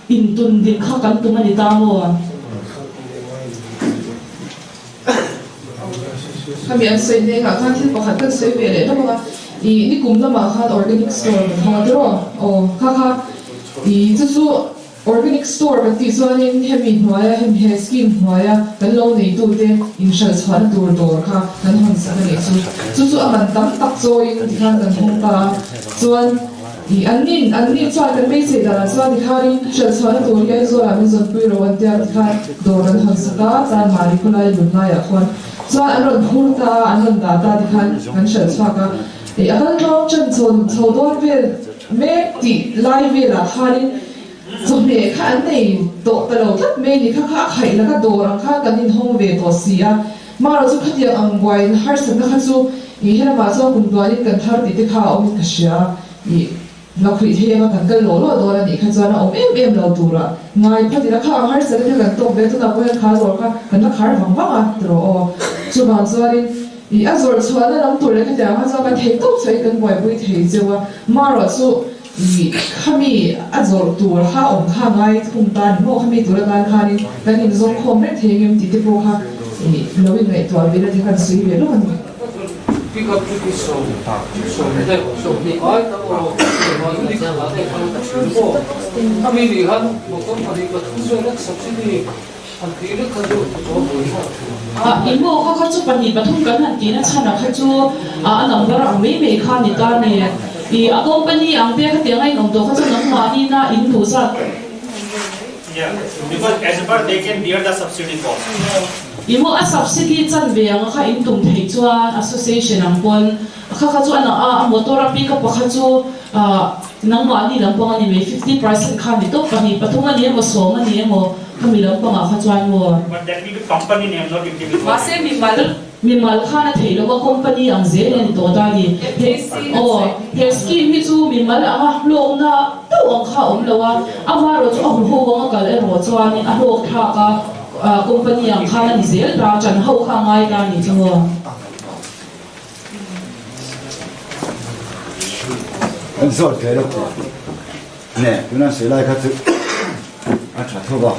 intun din kha kan tum a ni ta maw? Khami an sawi hnengah khan thil pakhat kan sawi ve leh lawk a, ih nikum lamah khan organic store kan hmang a tiraw? Aw kha kha ih chu chu organic store kan tih chuanin hemi hnuaia hemi he scheme hnuaia kan lo neitute inhralh chhuahna tur dawr kha kan hawn sak a nih chu. Chu chu a man tam tak chawiin tikhan kan hawng ta a, chuan Ih, an nin, an ni chuan kan beisei danah chuan tikhanin hralh chhuahna tur hi Aizawlah min zawnpui ro an tia tikhan dawr an hawn sak a, chuan mahni khawlai lun laiah khuan chuan an rawn phur ta a, an rawn dah ta tikhan kan hralh chhuak a. Ih, a kal tlawng ṭan chhawn chho dawn vel mek tih lai velah khanin chawhmeh kha an nei tawh ta lo tlat mai ni kha kha a khaih laka dawr ang khan kan inhawng ve tawh si a. Marawh chu khatiang ang buaiin harsatna kha chu ih helamah chuan kum tuanin kan thar tih te kha a awmin ka hria. Ih lakhuih thei anga kan kal lawh lawh dawn a nih kha chuan a awm em em lo tura ngai phawt ila kha ang harsatna te kan tawk ve tunah pawh hian kha zawr kha kan la khar vang vang a tiraw aw. Chuvang chuanin ih a zawrh chhuahna lam tur leh khatiang kha chuan kan thei tawp chhuahin kan buaipui thei cheu a. Marawh chu ih khami a zawrh tur kha awm kha ngai thung ta ni maw khami tur atan khanin kan inzawng khawm reng thei engem tih te pawh kha ih lo inngaihtuah ve na te khan sawi ve lawk a ni. I maw kha kha chu pahnih pathum kan han tihna chhanah kha chu a number ang mai mai kha ni ta ni. I a company ang te khatiang a inawm tawh kha chu nangmahni na in duh zat. I maw a subsidy chan ve ang kha in tum theih chuan association ang pawn kha kha chu a a motor a pick up a kha chu Nangmahni lampang a ni mai, 50% kha ni tawp, pahnih pathum a ni emaw, sawm a ni emaw, khami lampangah kha chuan maw? But that will be company name not individual. Mahse mimal, mimal khan a theih loh a, company ang zel a ni tawh ta ni. He, aw, he scheme hi chu mimal anga hlawkna deuh ang kha a awm lo a, amaherawh chu a huho anga kal erawh chuanin a hlawk thlak a, company ang khan a ni zel ta, ṭan ho kha a ngai ta a ni chu maw? Kan zawt ve lo tih neh tuna sawi lai kha chu a tha tho va,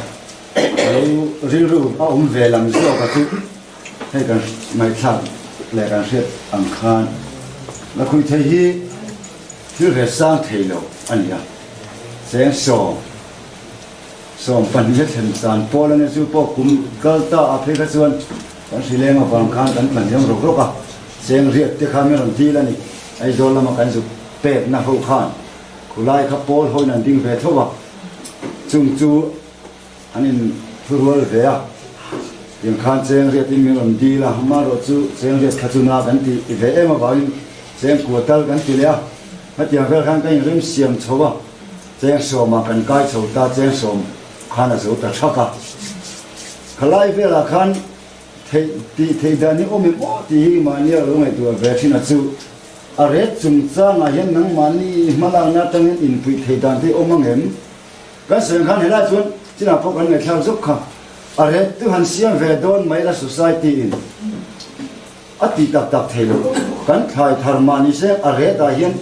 a lo rilru a awm ve lam zawk a chu hei kan ngaihthlak leh kan hriat ang khan lakhuih thei hi thil ve sang thei lo a ni a, cheng sawm 12 a thlen chan pawl a nia chu pawh kum kal ta a phei kha chuan Kan hrileng avang khan kan tlan hiam rawk rawk a, cheng riat te kha min rawn dil a ni. Aizawl lama kan zuk pekna ho khan khulai kha pawl hoin an ding ve tho a, chung chu an in thurual ve a, tiang khan cheng riatin min rawn dil a, amaherawh chu cheng riat kha chu na kan ti ve em avangin cheng kua tal kan ti leh a, hetiang vel khan ka inrem siam chho a, cheng sawmah kan kai chho ta, cheng sawm khan a zo ta thak a. Khalai velah khan Theih tih theih dan hi awm em aw tih hi mahnia lo ngaihtuah ve thin a chu. A ret chungchangah hian nangmahni hmalakna atangin inpuih theih dan te awm ang em? Kan sawi ang khan helai chuan chinah pawh kan ngaihthlak zawk kha. A ret chu han siam ve dawn mai la society in a tih tak tak thei lo. Kan thlai thar mah ni se a ret ah hian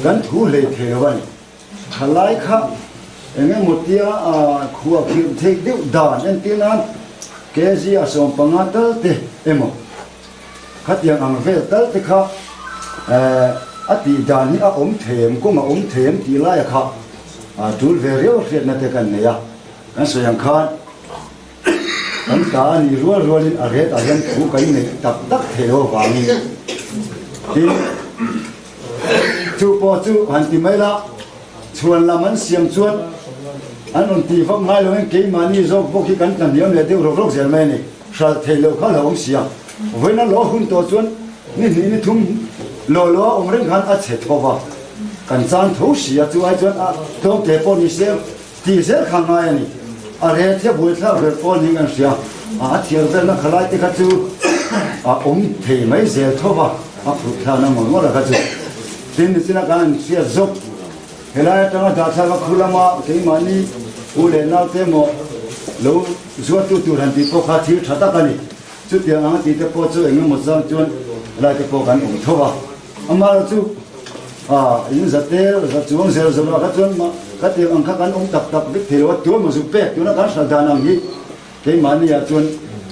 kan thu hlei thei lo a ni. Thalai kha eng emaw tia khua khirh theih deuh dan entir nan kg a 15 tal te emaw khatiang ang vel tal te kha a tih dan hi a awm thei em kawng a awm thei em tih laia kha tul ve riau hriatna te kan nei a, kan sawi ang khan kan ta a nih rual rualin a ret ah hian thu kan neih tak tak thei lo avangin tin Chu pawh chu han ti mai la, chhuan lam an siam chuan an rawn tih vak ngai loin keimahni zawk bawk hi kan tla hniam leh deuh rawk rawk zel mai a ni. Hralh theih loh kha hlauhawm si a, vawiin a lawh hun tawh chuan ni hnih ni thum lawh lawh a awm reng khan a chhe tho va, kan chan tho si a, chu ai chuan a tlawm te pawh ni se tih zel kha ngai a ni. A ret hi a buaithlak ber pawh niin kan hria, a thiar velna khalai te kha chu a awm thei mai zel tho va. A phurh thlan a ngawr ngawr a kha chu. Tin nichina kan han hriat zawk. Helai atanga dahthlak a khu lama keimahni u leh naute emaw lo zuartu tur han tih pawh kha thil tha tak a ni. Chutiang anga tih te pawh chu eng emaw zang chuan helai te pawh kan awm tho a. Amaherawhchu chu in za tel za chuang zel zawrh ah kha chuan khatiang ang kha kan awm tak tak vek thei lo a, tuemaw zu pek tuna kan hral dan ang hi keimahni ah chuan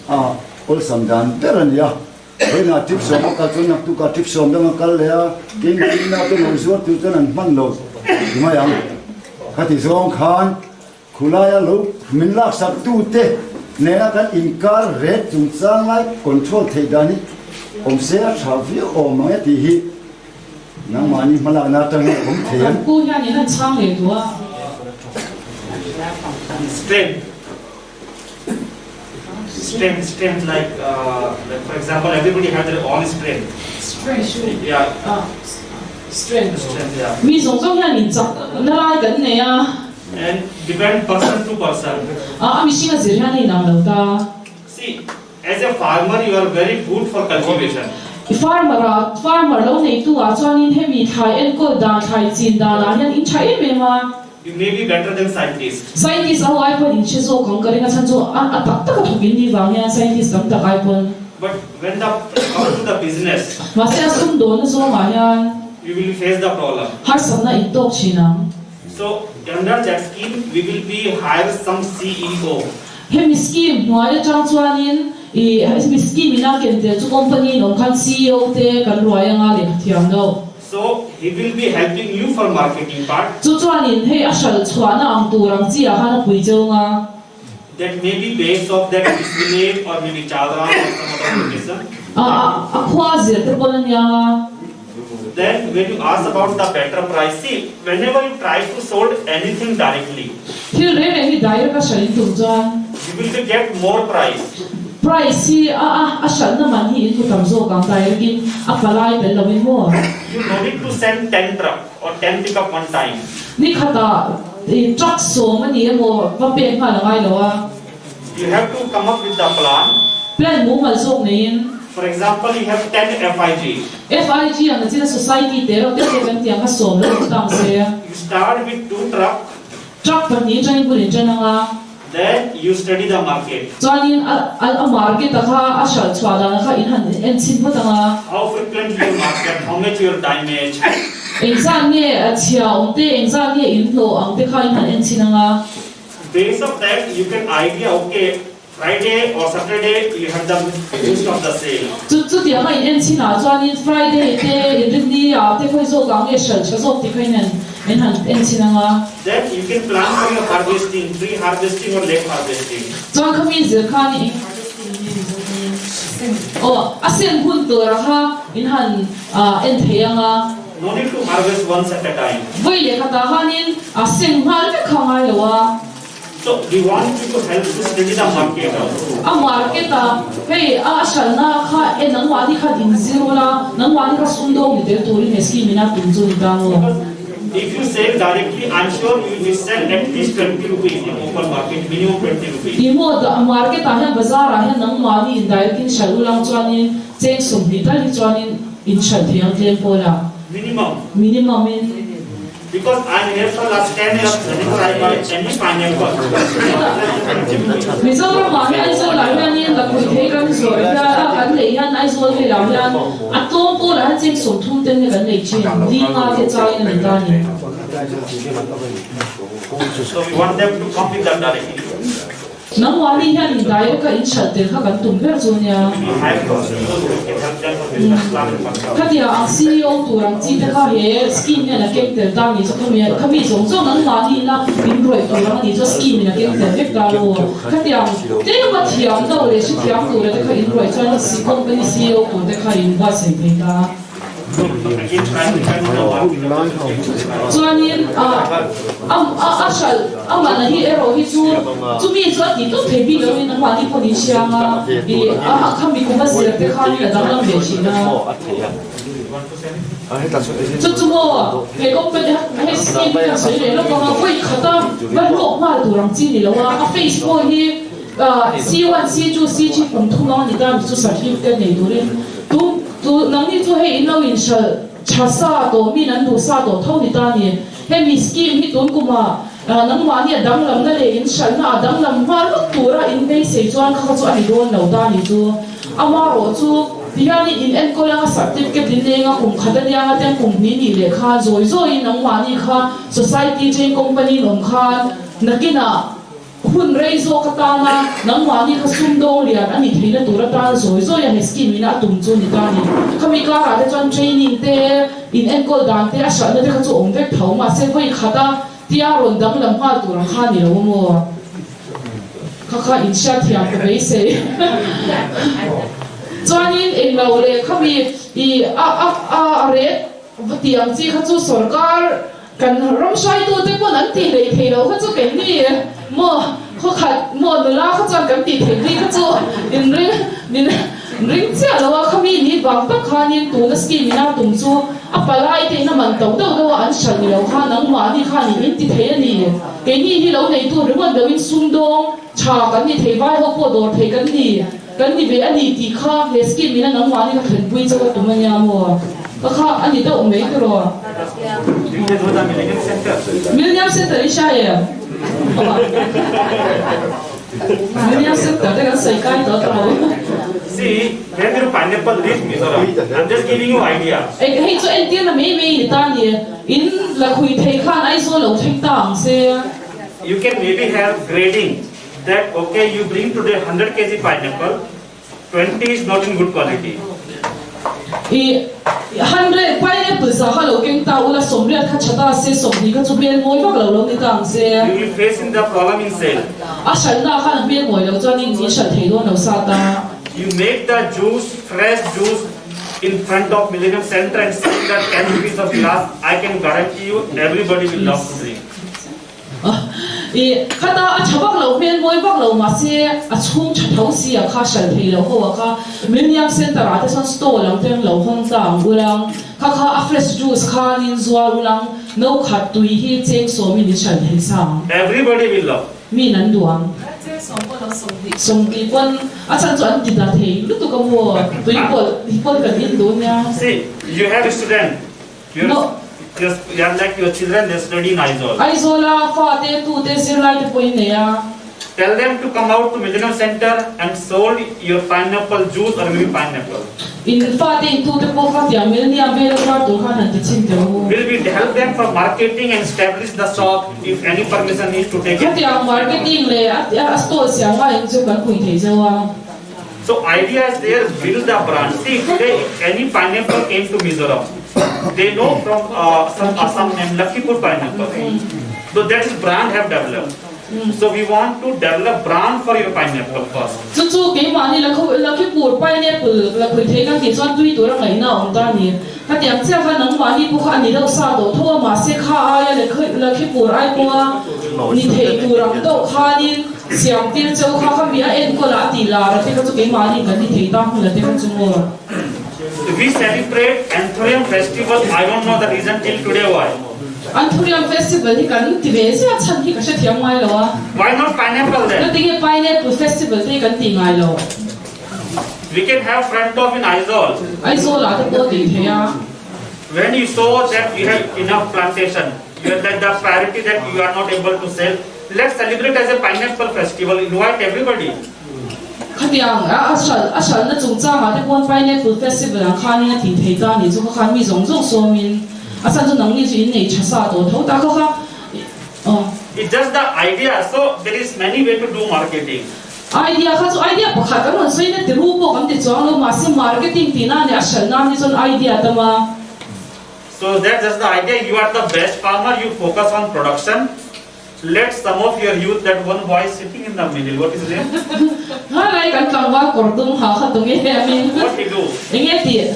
a awlsam dan ber a ni a. Vawiinah trip sawm a kal chuan naktukah trip sawm dang a kal leh a, keimah ina te lo zuar tur chuan an hman lo ti mai ang. Khati zawng khan khulaia lo min laksak tute nena kan inkar ret chungchang lai control theih dan hi awm se a tha viau awm ang e tih hi nangmahni hmalakna atang hian awm thei em? Kan pu hian in an chhang leh duh a. Strength. Strength, strength like, uh, like for example, everybody has their own strength. Strength. Yeah. Ah, strength. Strength, yeah. Mi zawng zawng hian in chak na lai kan nei a. And depend person to person. Ah, a mihring a zir hian a inang lo ta. See, as a farmer you are very good for cultivation. Farmer ah, farmer lo neitu ah chuanin hemi thlai enkawl dan, thlai chin dan ah hian in tha em em a. You may be better than scientist. Scientist ho ai pawn in hre zawk ang ka ring a chhan chu a a tak tak a thawk in ni vang hian scientist tam tak ai pawn. But when the come to the business. Mahse a sumdawnna zawngah hian. You will face the problem. Harsatna in tawk thin ang. So under that scheme we will be hire some CEO. Hemi scheme hnuai atang chuanin i hemi scheme ina ken tel chu company in awm khan CEO te kan ruai anga lehkha thiam deuh. So he will be helping you for marketing part. Chu chuanin hei a hral chhuahna ang tur ang chi ah khan a pui cheu nga. That may be based of that this village or maybe Chalram or some other location. A a khua zir te pawn a nia nga. Then when you ask about the better price, see whenever you try to sold anything directly. Thil reng reng hi direct a hral in tum chuan. You will be get more price. Price hi a a a hralhna man hi in hmu tam zawk ang direct in a palai tel lo in maw? You no need to send ten truck or ten pickup one time. Ni khatah i truck sawm a ni emaw va pek nghal a ngai lo a. You have to come up with the plan. Plan mumal zawk neiin. For example, you have ten FIG. FIG ang a china society te reuh te te kan tih ang kha sawm lo awm tang se. You start with two truck. Truck pahnih atangin bul in tan ang a. Then you study the market. Chuanin a a market a kha a hralh chhuah dan a kha in han en chhin phawt ang a. How frequently you market, how much your damage. Engzat nge a chhia awm te, engzat nge in hlawh ang te kha in han en chhin ang a. Base of that you can idea ok Friday or Saturday you have the most of the sale. Chu chutiang a in en chhin ah chuanin Friday te Inrinni ah te khawi zawk ah nge hralh tha zawk tih kha in han in han en chhin ang a. Then you can plan for your harvesting, pre harvesting or late harvesting. Chuan khami zir khan eng harvesting hi Mizo tawngin aw a seng hun tur ah kha in han en thei ang a. No need to harvest once at a time. Vawi leh khatah khanin a seng nghal vek kha ngai lo a. So we want you to help to study the market also. A market a, hei a hralhna kha e nangmahni khan in zir ula, nangmahni kha sumdawng ni tel turin he scheme in a tum chu ni ta maw? Because If you sell directly, I'm sure you will sell at least 20 rupees in open market, minimum 20 rupees. Ih maw, market ah hian bazar ah hian nangmahni in direct in hralh ulang chuanin cheng 20 tal hi chuanin in hralh thei ang tlem pawl ah. Minimum. Minimum in. Because I'm here for last 10 years, whenever I buy any pineapple. Mizoram ah hian Aizawl ah hianin lakhuih thei kan zawrh hian a kan neih hian Aizawl velah hian a tlawm pawl ah hian cheng 30 ten hi kan nei thin, dinga te changin a ni ta a ni. So we want them to come with that directly. Nangmahni hian in direct a in hralh tel kha kan tum ber chu nia. Khatia ang CEO tur ang chi te kha he scheme hian a keng tel ta ni chu khami khami zawng zawng nangmahni ina in rawih tur ang a ni chu a scheme in a keng tel vek ta lo. Khatiang tlema thiam lo leh hrethiam tura te kha in rawih chuan company CEO tur te kha in buatsaih thei ta. Chuanin a a hralh a man hi erawh hi chu chumi chu a tih tawp thei bik loin an mahni pawh niin hriang a, ih a khami kum a zir te khanin a danglam ve thin a. Chu chu maw he company hei scheme hi kan sawi leh lawk ang a, vawi khata va hlawk nghal tur ang chi ni lo a, a phase pawh hi C1, C2, C3 kum thum ang a ni ta mi chu certificate nei turin tu Tu nangni chu hei in lo inhralh tha sa tawh min an duh sa tawh tho ni ta ni. Hemi scheme hi tun kumah nangmahni a danglamna leh inhralhna a danglam hma lut tura in beisei chuan kha kha chu a ni dawn lo ta ni chu. Amarawh chu tihianin in enkawl anga certificate in leng a kum khat aniang a ten kum hnih nih leh khan zawi zawiin nangmahni kha society chain company in awm khan nakinah Hun rei zawk atana nangmahni kha sumdawng lian a ni theihna tur atana zawi zawi a he scheme ina a tum chu ni ta ni. Khami karah te chuan training te, in enkawl dan te, a hralhna te kha chu awm vek tho mahse vawi khata tia rawn danglam nghal tur ang kha ni lo maw? Kha kha in hriatthiam ka beisei. Chuanin englo leh khami i a a a ret va tih ang chi kha chu sorkar Kan ram hruaitute pawn an tih leh thei lo kha chu keini maw khawkhat maw nula kha chuan kan tih theih bik kha chu in ring min ring chiah lo a, khami ni vang tak khanin tuna scheme ina tum chu a palai te ina man to deuh deuh a an hralh ni lo kha nangmahni khan in in ti thei a ni. Keini hi lo neitu ringawt loin sumdawng tha kan ni thei vai ho pawh dawr thei kan ni. Kan ni ve a ni tih kha he scheme in a nangmahni ka thlenpui chauh a tum a nia maw? Ka kha a ni deuh mai tiraw? Millennium Center i hria em? Millennium Center te kan sawi kai tawh tiraw? See, when your pineapple reach Mizoram, I'm just giving you idea. Hei chu entirna mai mai ni ta ni, in la khui thei khan Aizawl lo thleng ta ang se. You can maybe have grading. That okay you bring today 100 kg pineapple, 20 is not in good quality. I 100 pineapple sa kha lo keng ta ula 80 kha tha ta se 20 kha chu hmel mawi vak lo lo ni ta ang se. You will face in the problem in sale. A hralhna khan a hmel mawi lo chuan in in hralh thei dawn lo sa ta. You make the juice fresh juice in front of Millennium Center and sell that 10 rupees of glass, I can guarantee you everybody will love to drink. I khata a tha vak lo hmel mawi vak lo mahse a chhung tha tho si a kha hralh thei lo ho a kha Millennium Center ah te chuan stall ang te an lo hawng ta ang ulang kha kha a fresh juice khanin zuar ulang no khat tui hi cheng sawmin in hralh thei sa ang. Everybody will love. Mi in an duh ang. 20 pawn a chhan chu an ti ta thei lutuk a maw tui pawlh hi pawn kan in duh nia. See, you have student. No. Aizawl a fate tute zirlai te pawh in nei a. Tell them to come out to Millennium Center and sold your pineapple juice or maybe pineapple. In fate in tute pawh kha tiang Millennium vela zuar tur khan han ti chhin teh u. Will we help them for marketing and establish the shop if any permission needs to take it. Khatiang marketing leh a stall siam ngaiin chu kan pui thei zeuh a. So idea is there, build the brand. See today if any pineapple came to Mizoram, they know from uh, some Assam name Lakhipur pineapple. So that is brand have developed. So we want to develop brand for your pineapple first. Chu chu keimahni Lakhipur pineapple lakhuih thei kan tih chuan tui tura ngaihna a awm ta a ni. Khatiang chiah kha nangmahni pawh kha a ni deuh sa tawh tho a, mahse kha aia Lakhipur ai pawha ni thei tur ang deuh khanin Siam tir cheu kha kha mi a enkawl a a tih lar a te kha chu keimahni kan ni thei ta hmun a te kha chu maw. We celebrate Anthurium festival, I don't know the reason till today why. Anthurium Festival hi kan ti ve ziah chhan hi ka hrethiam ngai lo a. Why not pineapple then? Ngatinge pineapple festival te hi kan tih ngai loh? We can have front of in Aizawl. Aizawl ah te pawh tih theih a. When you saw that you have enough plantation, you have that the priority that you are not able to sell, let's celebrate as a pineapple festival, invite everybody. Khatiang a a hralh a hralhna chungchangah te pawn Pineapple Festival ang khanin a tih thei ta ni chu kha khan mi zawng zawng sawmin a chhan chu nangni chu in nei tha sa tawh tho ta kha kha aw. It's just the idea, so there is many way to do marketing. Idea kha chu idea pakhat kan rawn sawi na ti ru pawh kan ti chuang lo mahse marketing tih nan leh a hralh nan hi chuan idea tam a. So that's just the idea, you are the best farmer, you focus on production. Let some of your youth that one boy sitting in the middle, what is his name? Hmanlai kan tlangval kawr dum ha kha tung e a min. What he do? Enge tih?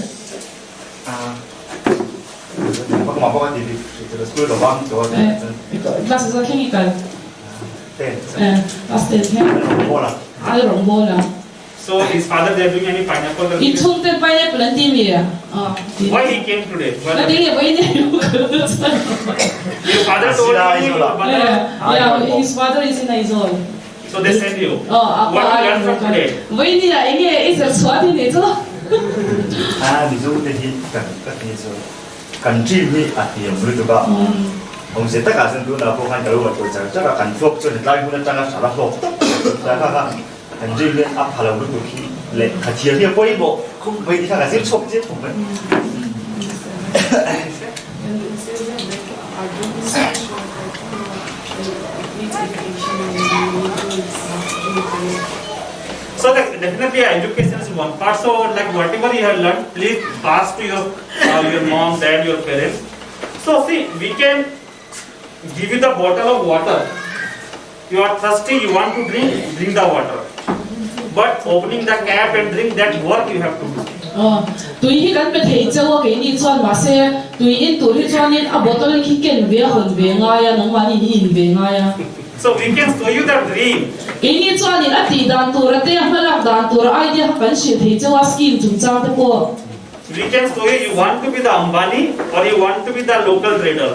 Class ah thleng i kal. Class ten thleng. Ai rawng bawl a. So his father they are doing any pineapple I chhungte pineapple an ti mi? Ah ti. Why he came today? Na ti nge vawiin hi lo kal na chuan. Your father told you your mother. Yeah, his father is in Aizawl. So they send you. Oh, What you learn from today? Vawiin hi ah enge i zir chhuah ti nih chu. Ah Mizo te hi kan ka ti chu kan dream hi a hniam lutuk a. Awmze takah chuan tunah pawh khan ka lo ngaihtuah char char a, kan hlawk chuan hetlai hmun atanga hrala hlawk tak tak kha kha Kan dream hian a pha lo lutuk hi leh kha thiam hi a pawimawh khawp mai ti kha ka zir chhuak chiang khawp mai. So like definitely education is one part. So like whatever you have learned, please pass to your uh, your mom, dad, your parents. So see, we can give you the bottle of water. You are thirsty, you want to drink, drink the water. But opening the cap and drink that work you have to do. Aw, tui hi kan pe thei cheu a keini chuan mahse tui in tur hi chuanin a bottle khi ken ve a hawn ve ngai a, nangmahni in i in ve ngai a. So we can show you the dream. Keini chuanin a tih dan tur a te, a hmalak dan tur a idea kha kan hrilh thei cheu a, scheme chungchang te pawh. We can show you you want to be the Ambani or you want to be the local trader.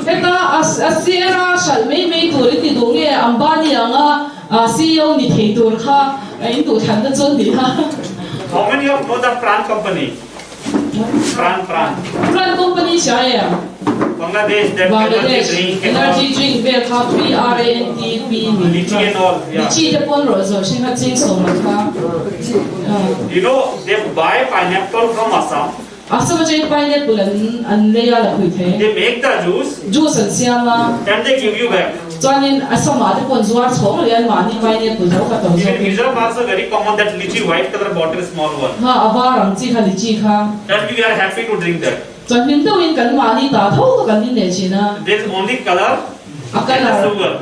Heta a share a hralh mai mai tur in ni duh nge Ambani anga CEO ni thei tur kha in duh thlanna chu ni a. How many of know the Pran company? Pran Pran. Pran company hria em? Bangladesh that energy drink and all. Energy drink vel kha P R A N T P ni. Lychee and all. Yeah. Lychee te pawn rawh zawh hring kha cheng sawm ang kha. You know they buy pineapple from Assam. Assam atangin pineapple an an lei a la phui thei. They make the juice. Juice an siam a. And they give you back. Chuanin Assam ah te pawn zuar chhawng leh an mahni pineapple tho kha to zawk. Even Mizoram also very common that lychee white color bottle small one. Ha a var ang chi kha lychee kha. And we are happy to drink that. Chuan hlim deuhin kan mahni ta tho kha kan in leh thin a. There is only color and the sugar.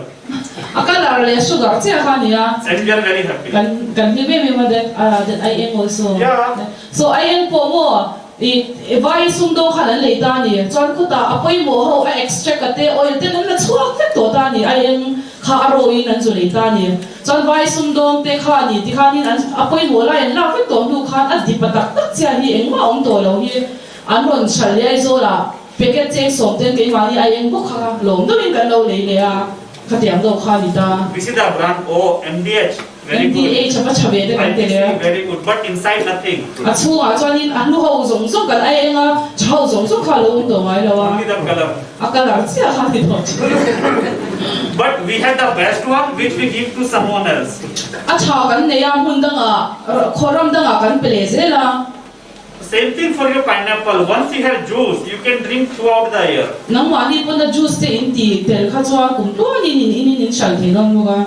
A colour leh sugar chiah kha a ni a. And we are very happy. Kan kan hlim em em a that that ai eng also. Yeah. So ai eng pawh maw i vai sumdawng khan an lei ta a ni. Chuan khutah a pawimawh ho a extract a te oil ten an la chhuak vek tawh ta a ni. Ai eng kha a raw in an zu lei ta a ni. Chuan vai sumdawng te kha a ni tikhanin an a pawimawh lai an lak vek tawh hnu khan a dip a tak tak chiah hi engmah a awm tawh lo hi. An rawn chhal leh Aizawl ah packet cheng sawm ten keimahni ai eng bawk kha lawm deuhin kan lo lei leh a, khatiang deuh kha a ni ta. This is the brand oh MDH very good. MDH a va tha ve te kan ti leh a. ITC very good but inside nothing. A chhungah chuanin a hnu ho zawng zawng kan ai eng a, tha ho zawng zawng kha a lo awm tawh ngai lo a. Only the colour. A colour chiah kha a ni tawh thin. But we have the best one which we give to someone else. A tha kan nei a, hmun dangah, khaw ram dangah kan pe leh zel a. Same thing for your pineapple, once you have juice, you can drink throughout the year. Nangmahni pawn a juice te in ti tel kha chuan kum tluanin in in in in hral thei dawn bawk a.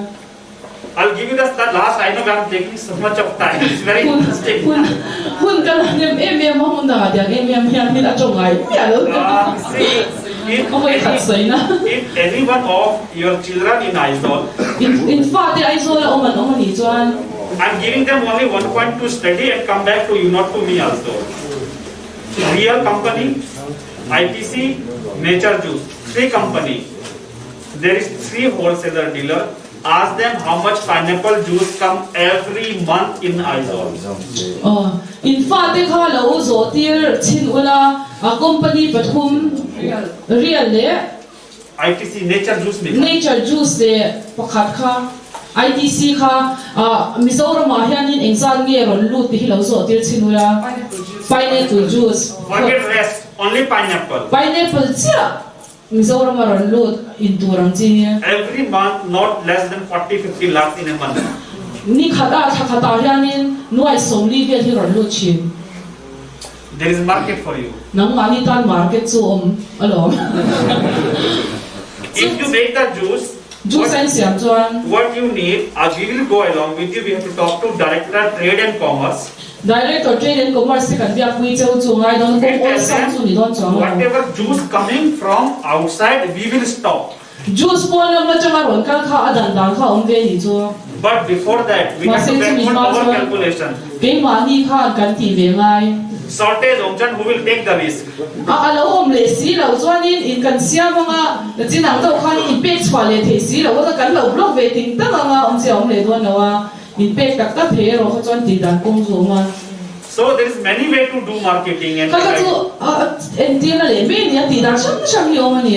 I'll give you the last, I know I'm taking so much of time, it's very interesting. Hun hun ka la hnem em em a, hmun dangah tiang em em hian min a tawng ngai miah lo. Ah, see, if A hawi khat sawi na. If any one of your children in Aizawl. In in fate Aizawl a awm an awm a nih chuan. I'm giving them only one point to study and come back to you, not to me also. Real company, ITC, Nature Juice, three company. There is three wholesaler dealer. Ask them how much pineapple juice come every month in Aizawl. Aw, in fate kha lo zawh tir chhin ula, a company pathum, Real leh. ITC nature juice mi kha. Nature juice leh pakhat kha ITC kha Mizoram ah hianin engzat nge rawn lut tih hi lo zawh tir chhin ula. Pineapple juice. Forget rest, only pineapple. Pineapple chiah Mizoram a rawn lut in tur ang chi hi. Every month not less than 40, 50 lakhs in a month. Ni khat ah thla khat ah hianin nuai 40 vel hi rawn lut thin. There is market for you. Nangmahni tan market chu awm alawm. If you make the juice, Juice a insiam chuan. What you need, we will go along with you, we have to talk to Director Trade and Commerce. Director Trade and Commerce te kan biak pui cheu chu ngai dawn kawng awlsam chu ni dawn chuang lo. Whatever juice coming from outside, we will stop. Juice pawn lam atanga rawn kal kha a dan dan kha a awm ve ni chu. But before that, we have Mahse to chumi make one hma our chuan calculation. keimahni khan kan tih ve ngai. Shortage awm chuan who will take the risk? A a lo awm leh si loh chuanin in kan siam anga chin ang deuh khanin in pek chhuah leh theih si loh a kan lo block ve ting tak anga awm chi a awm leh dawn lo a, in pek tak tak thei erawh kha chuan tih dan kawng chu a awm a. So there is many way to do marketing and Kha kha chu a entirna leh mai a ni a, tih dan hrang hrang hi a awm a ni.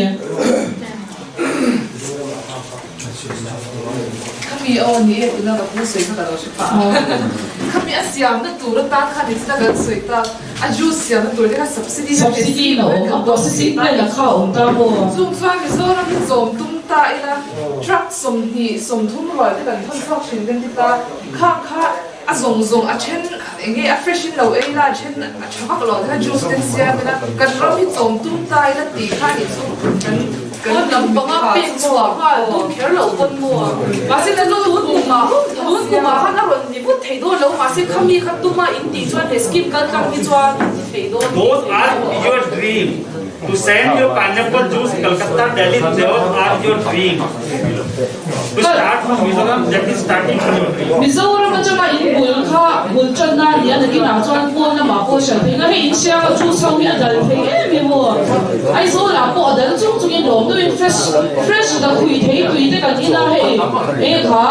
Khami aw ni e tuna ka pu sawi kha ka lo hre pah a. Khami a siamna tur atan khan ni china kan sawi ta a juice siamna tur te kha subsidy kha Subsidy na awm a processing plan a kha a awm ta maw? Chung chuan Mizoram hi chawm tum ta ila truck 20, 30 rual te kan thawn chhuak thin kan ti ta khang kha a zawng zawng a then eng nge a fresh in lo ei la a then a tha vak lo te kha juice ten siam ila kan ram hi chawm tum ta ila tih kha nih chu kan Pawn lam panga pek chhuah nghal tum kher loh pawn maw? Mahse na lu tun kumah tun kumah khan a rawn ni vut thei dawn lo mahse khami kha tuma in tih chuan he scheme kal tlang hi chuan ti thei dawn tih Those thei are maw? your dream to send your pineapple juice Calcutta Delhi those are your dream to start from Mizoram that is starting from your dream. Mizoram atanga in bul kha bul tanna a ni a nakinah chuan pawn lamah pawh hriat theih na hei in sianga juice ho hi a dal thei em em aw. Aizawl ah pawh a dal chung chungin lawm deuhin fresh fresh dak hui thei tui te kan in a hei eng kha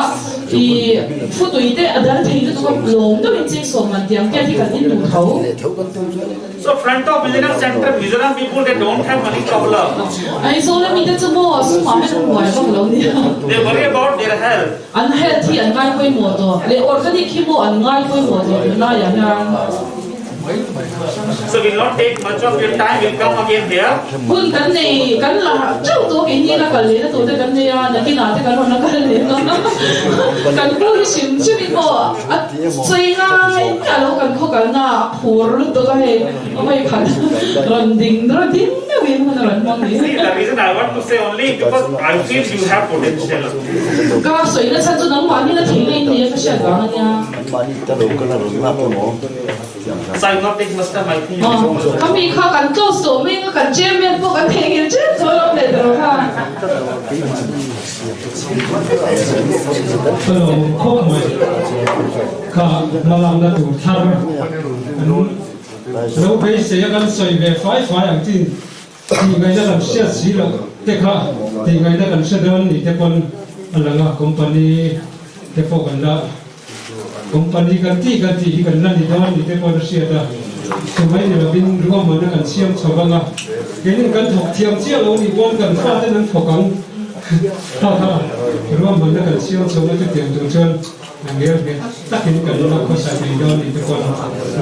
ih fu tui te a dal thei lutuk a lawm deuhin cheng sawm man tiang te hi kan in duh tho. So front of business center Mizoram people they don't have money problem. Aizawl ami te chu maw sumah hian an buai vak lo nia. They worry about their health. An health hi an ngai pawimawh tawh leh organic hi maw an ngai pawimawh tawh tunlaiah hian. So we'll not take much of your time, we'll come again here. Hun kan nei, kan la teuh tawh kei ni la kal lehna tur te kan nei a, nakinah te kan rawn la kal leh ang a, kan pu hi hrim hrim in maw a sawi ngai miah lo kan khaw kalna a phur lutuk a hei a vawi khat rawn ding rawn ding meuh in hun a rawn hmang ni. See the reason I want to say only because I feel you have potential. Ka sawi nasa chu nangmah hi na theihna in nei a ka hriat vang a nia. Khami kha kan close tawh mai anga kan chairman pawh kan theihnghilh ṭep tawh lo leh tawh kha. Ka lo khawp mai kha hmalakna tur thar an lo beisei a kan sawi ve fai fai ang chin tih ngaihna kan hriat si loh te kha tih ngaihna kan hre dawn ni te pawn a lang a company te pawh kan la Company kan tih kan tih hi kan la ni dawn ni te pawh na hriat a, chumai ni lovin ruahmanna kan siam chho vang a, keinin kan thawk thiam chiah lo nih pawn kan faten an thawk ang ha ha, ruahmanna kan siam chho na chutiang tur chuan ngel nghet takin kan la khawsa thei dawn ni te pawh na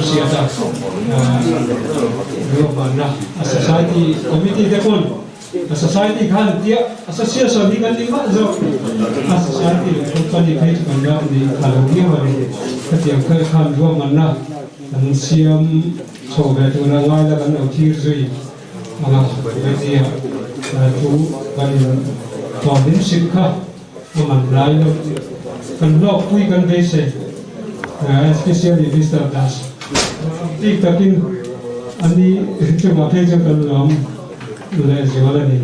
hriat a, ruahmanna a society committee te pawn. A society khan tia association hi kan ni mah zawk a society leh company phei chu kan la ni a lo viau a ni. Hetiang kha khan ruahmanna an siam chho ve tura ngai la kan lo thlir zui ang a, hetiang thu kan in tawn in hrilh kha a man lai lo kan hlawkpui kan beisei especially Mister Das bik takin ani chungah phei chuan kan lawm. Lehzual a ni.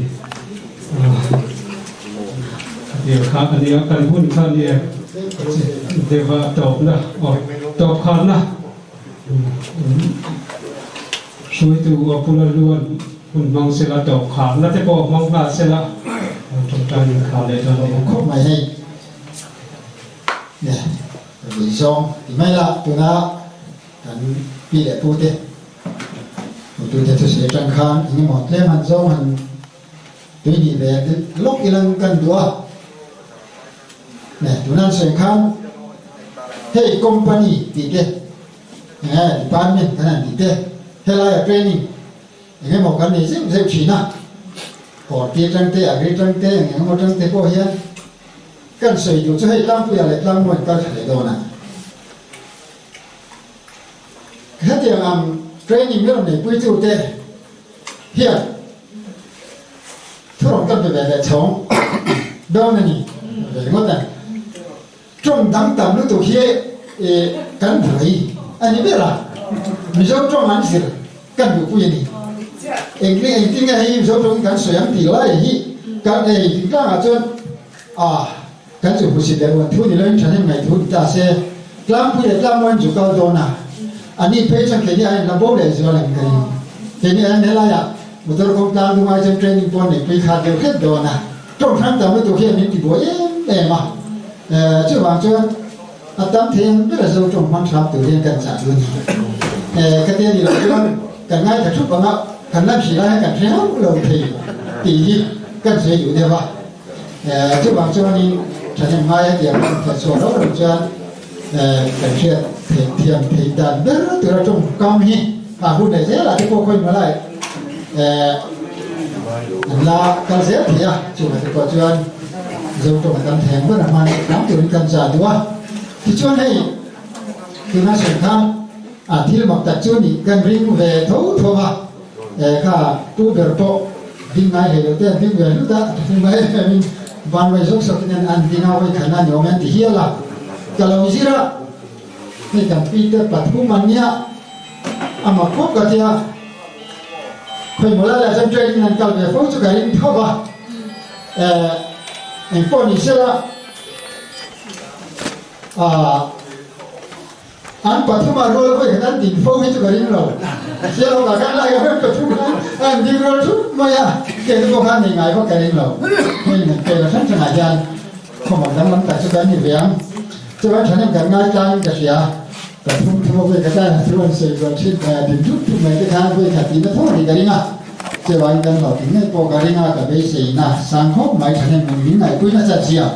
Khatiang kha a nia, kan hun kha a nia deuha tawpna aw tawp khanna hruaitu aw pula luan hun hmang sela tawp khanna te pawh hmang nghal sela tawngtai in kha leh dawn a ni. Khawp mai hei nge vui zawng ti mai la tuna kan pi leh pu te Hotute thusawi atang khan eng emaw tlem han zawng han Tui nih ve lawk ilang kan duh a. Tuna an sawi khan hei company tih te enge department kan han tih te helaia training eng emaw kan nei zeuh zeuh thin a, Horti atang te Agri atang te eng eng emaw atang te pawh hian kan sawi duh chu hei tlangpuia leh tlangmaw in kal tha leh dawn a. Hetiang ang training ber neipui tu te hian Thurawn kan pe ve leh chhawng dawn a ni ve ringawt a. Tawng dang tam lutuk hi kan buai a ni ber a, Mizo tawng an zir kan duhpui a ni. Engtin engtin nge hei Mizo tawngin kan sawi ang tih lai hi kan ei thingtlangah chuan a kan chu hmusit leh uan thu ni loin thahnem ngaih thu ni ta se, tlangpui leh tlangmuan chu kal dawn a, a ni phei chuan keini aiin la bo leh zual ang ka ring. Keini aiin helaiah motor kawng tlang dung ai chuan training pawh neihpui khat deuh hret dawn a, tawng hrang tam lutuk hian min ti buai em em a, chuvang chuan a tam thei ang ber a zo tawng hman hram tur hian kan chah duh a ni. Khatia ni loh chuan kan ngaithla thup ang a, kan lan hrih lai hian kan hre hauh lo thei tih hi kan sawi duh deuh a. Chuvang chuanin thahnem ngai a tiang kan hriat chhuah loh reng chuan kan hriat theih thiam theih dan ber tura tawngkam hi a hun leh zelah te pawh khawi malai an la kal zel thei a, chungah te pawh chuan Zo tawng a tam thei ang ber a hman hram turin kan za duh a. Tichuan hei tuna sawi khan a thil mak tak chu nih kan ring ve tho tho a. Kha pu ber pawh ding ngai hlei lo te an ding ve hlut a, thing mai em in van mai zawk zawk in an ding a, hawi khan a ni awm e an ti hial a, ka lo zir a, hei kan pi te pathum an nia, a mak khawp ka tia, khawi maw lai lah chuan training an kal ve fo chu ka ring tho va, engpawh ni sela ah. An pathumah rual vawi khat an din fo hi chu ka ring lo. Sialhawk ah khan lai ka pathum khan an ding rual thup mai a, ke te pawh khan nei ngai vak ka ring lo. Hei nan ke la hrang hrangah hian khawmah danglam tak chu kan ni ve ang. Chuan thahnem kan ngai tlangin ka hria. Pathum thuma vawi khat a thu an sawi kual thin mai a, din thup thup mai te khan vawi khat tihna tho a nih ka ring a. Chuvangin kan hlawhtling ngei pawh ka ring a, ka beiseina sang khawp mai thahnem min ngaihpui nasa zia.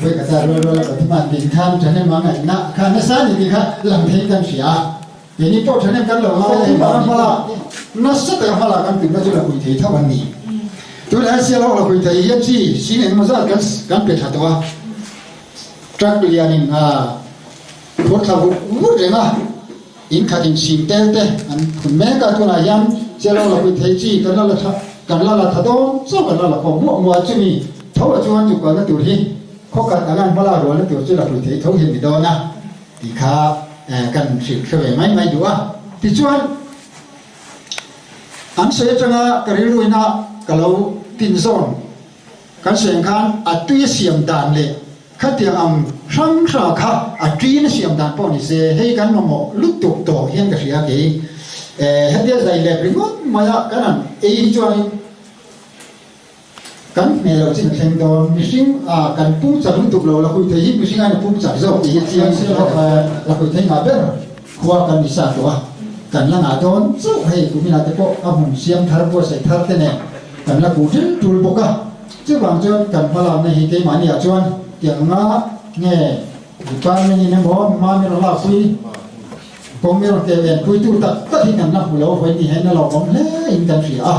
Vawi khat a rual rual a pathum an din khan thahnem a ngaihna kha nasa a ni tih kha lang theiin kan hria a. Keini pawh thahnem kan lo ngai a, engvang hmala nasa taka hmala kan tumna chu la pui thei tho an ni. Tunah hian Sialhawk la pui thei hian chi sing engemaw zat kan kan pe tha tawh a. Truck lianin a phur thla vut vut reng a, in khatin sing tel te an phun mek a. Tunah hian Sialhawk la pui thei chi kan la la tha kan la la tha dawn chauh kan la la khawm muah muah a, chumi tho ah chuan chu kalna tur hi khaw khat anga an hmala rualna tur chu la pui thei tho hian ni dawn a tih kha kan hrilh hre ve mai mai duh a. Tichuan an sawi atanga ka rilruina ka lo tin zawn kan sawi ang khan a tui a siam dan leh khatiang ang hrang hrang kha a ṭin a siam dan pawh ni se hei kan mamawh lutuk tawh hian ka hria kei hetia zai lep ringawt maia kan han ei hi chuanin Kan hmel lo chin a thleng dawn. Mihring ah kan pung chak lutuk lo, lakhuih thei hi mihring aiin a pung chak zawk tih hi chiang se lakhuih thei ngah ber khua kan ni sa tawh a, kan la ngah dawn chauh hei kumin ah te pawh a hmun siam thar buatsaih thar te nen kan la kuh ṭil ṭul bawk a, chuvang chuan kan hmalakna hi keimahni ah chuan tiang nga nge department in emaw mami rawn lakpui Kawng i rawn keu en puitu tak tak hi kan la hmu lo vawi ni hian a lawmawm hle in kan hria a,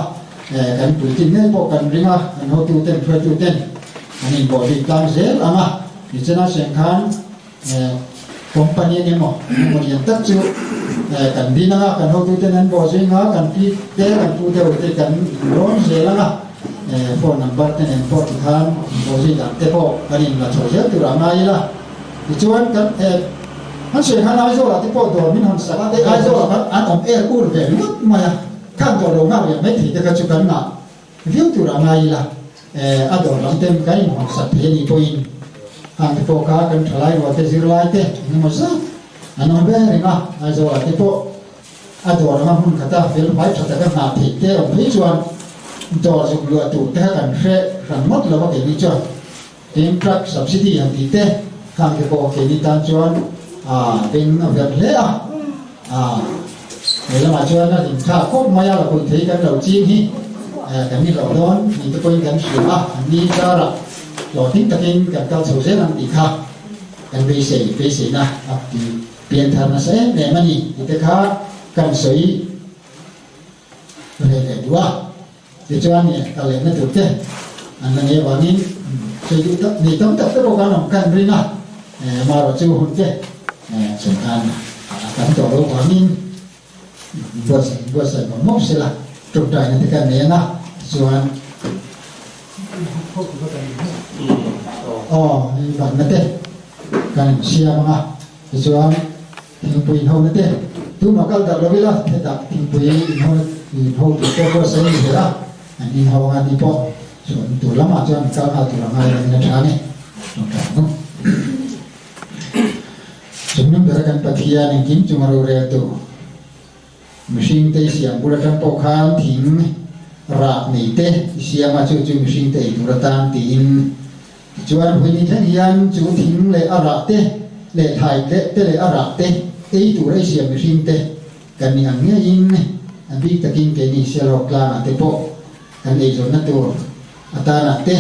kan puitlin ngei pawh kan ring a, kan hotu ten hruaitu ten an inbawh bik tlang zel ang a, nichina seng khan company eng emaw eng emaw lian tak chu kan din ang a, kan hotu ten an bawh zui ang a, kan pi te kan pu deuh te kan rawn zel ang a, phone number te nen pawh tikhan inbawh zui dan te pawh kan inla chho zel tur a ngai ila. Tichuan kan an sawi khan Aizawlah te pawh dawr min hawn sak a, Aizawlah khan an awm er ur ve ringawt mai a, khan dawr lo nghak riah mai thei te kha chu kan ngah viau tur a ngai ila, a dawr lam te kan inhawn sak thei a nih pawhin hang te pawh kha kan thalai rual te zirlai te eng emaw zat an awm ve reng a, Aizawlah te pawh a dawr anga hmun khata fel fai tha taka nghah theih te awm phei chuan dawr zuk luah tur te kha kan hre hran ngawt lo a keini chuan. Tin, truck subsidy han tih te khang te pawh keini tan chuan beng a verh hle a, he lamah chuan a hlim thlak khawp mai a, lakhuih thei kan lo ching hi. Kan ni loh dawn ni te pawhin kan hria a, an ni zarah hlawhtling takin kan kal chho zel ang tih kha kan beisei beiseina a ti pian thar nasa em em a ni tih te kha kan sawi reh leh duh a. Tichuan kal lehna tur te an la nei avangin sawi duh tak nei tam tak te pawh khan awm khan ring a, amaherawh chu hun te chhun khan a tam tawh lo avangin buatsaih buatsaih mawp mawp sela tawngtaina te kan nei ang a, tichuan aw banna te kan insiam ang a, tichuan Thingpui inhona te tumah kal darh lo ila hetah thingpui inhona inho tur pawh buatsaih a ni zel a, an inho anga ni pawh chuan tur lamah chuan an kal nghal tur a ngai lovin a tha a ni. Tawngtai ang u. Chungnung bera kan Pathian engkim chunga roreltu mihring te i siam bul atang pawh khan thing rah nei te i siam a, chu chu mihring te ei tur atan tiin Tichuan, Huini thleng hian chu thing leh a rah te leh thlai tleh te leh a rah te ei tur ei siam mihring te kan nih ang ngeiin a bik takin keini Sialhawk tlangah te pawh kan eizawnna tur atanah te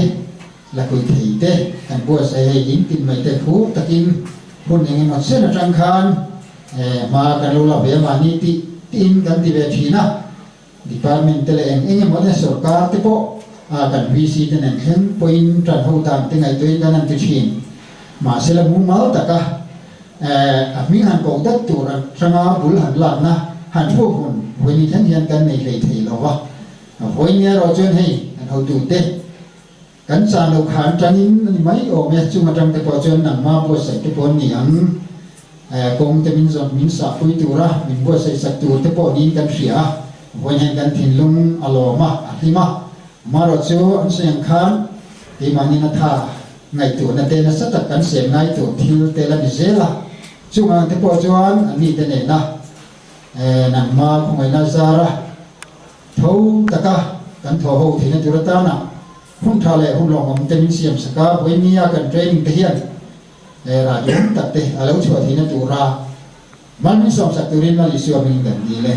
lakui thei te kan buatsaih hei in tin mai te phur takin hun eng emaw chen atang khan hma kan lo la ve a mahni tih tiin kan ti ve thin a. Department te leh eng eng emaw te sorkar te pawh a kan VC te nen thleng pawhin tan ho dan te ngaihtuahin kan han ti thin. Mahse la mumal taka a hming han koh dat tur atanga bul han lakna han thu hmun vawiin thleng hian kan nei hlei thei lo va. Vawiin erawh chuan hei kan hotute kan chan loh khan tangin a ni mai awm e, chung atang te pawh chuan nangma buatsaih te pawh an ni ang. Kawng te min zawm min sahpui tura min buatsaih sak tur te pawh niin kan hria a, vawiin hian kan thinlung a lawm a, a hlim a. Amaherawh chu an sawi ang khan keimahni na tha ngaihtuahna te nasa tak kan sem ngai tur thil te la ni zel a, chung ang te pawh chuan an mite nena nangma khawngaihna zara tho taka kan thaw ho theihna tur atana hun tha leh hun lawmawm te min siam sak a, vawiin nia kan training te hian He rah duhawm tak te a lo chhuah theihna tura mal min sawmsak turin Lal Isua hmingin kan dil e.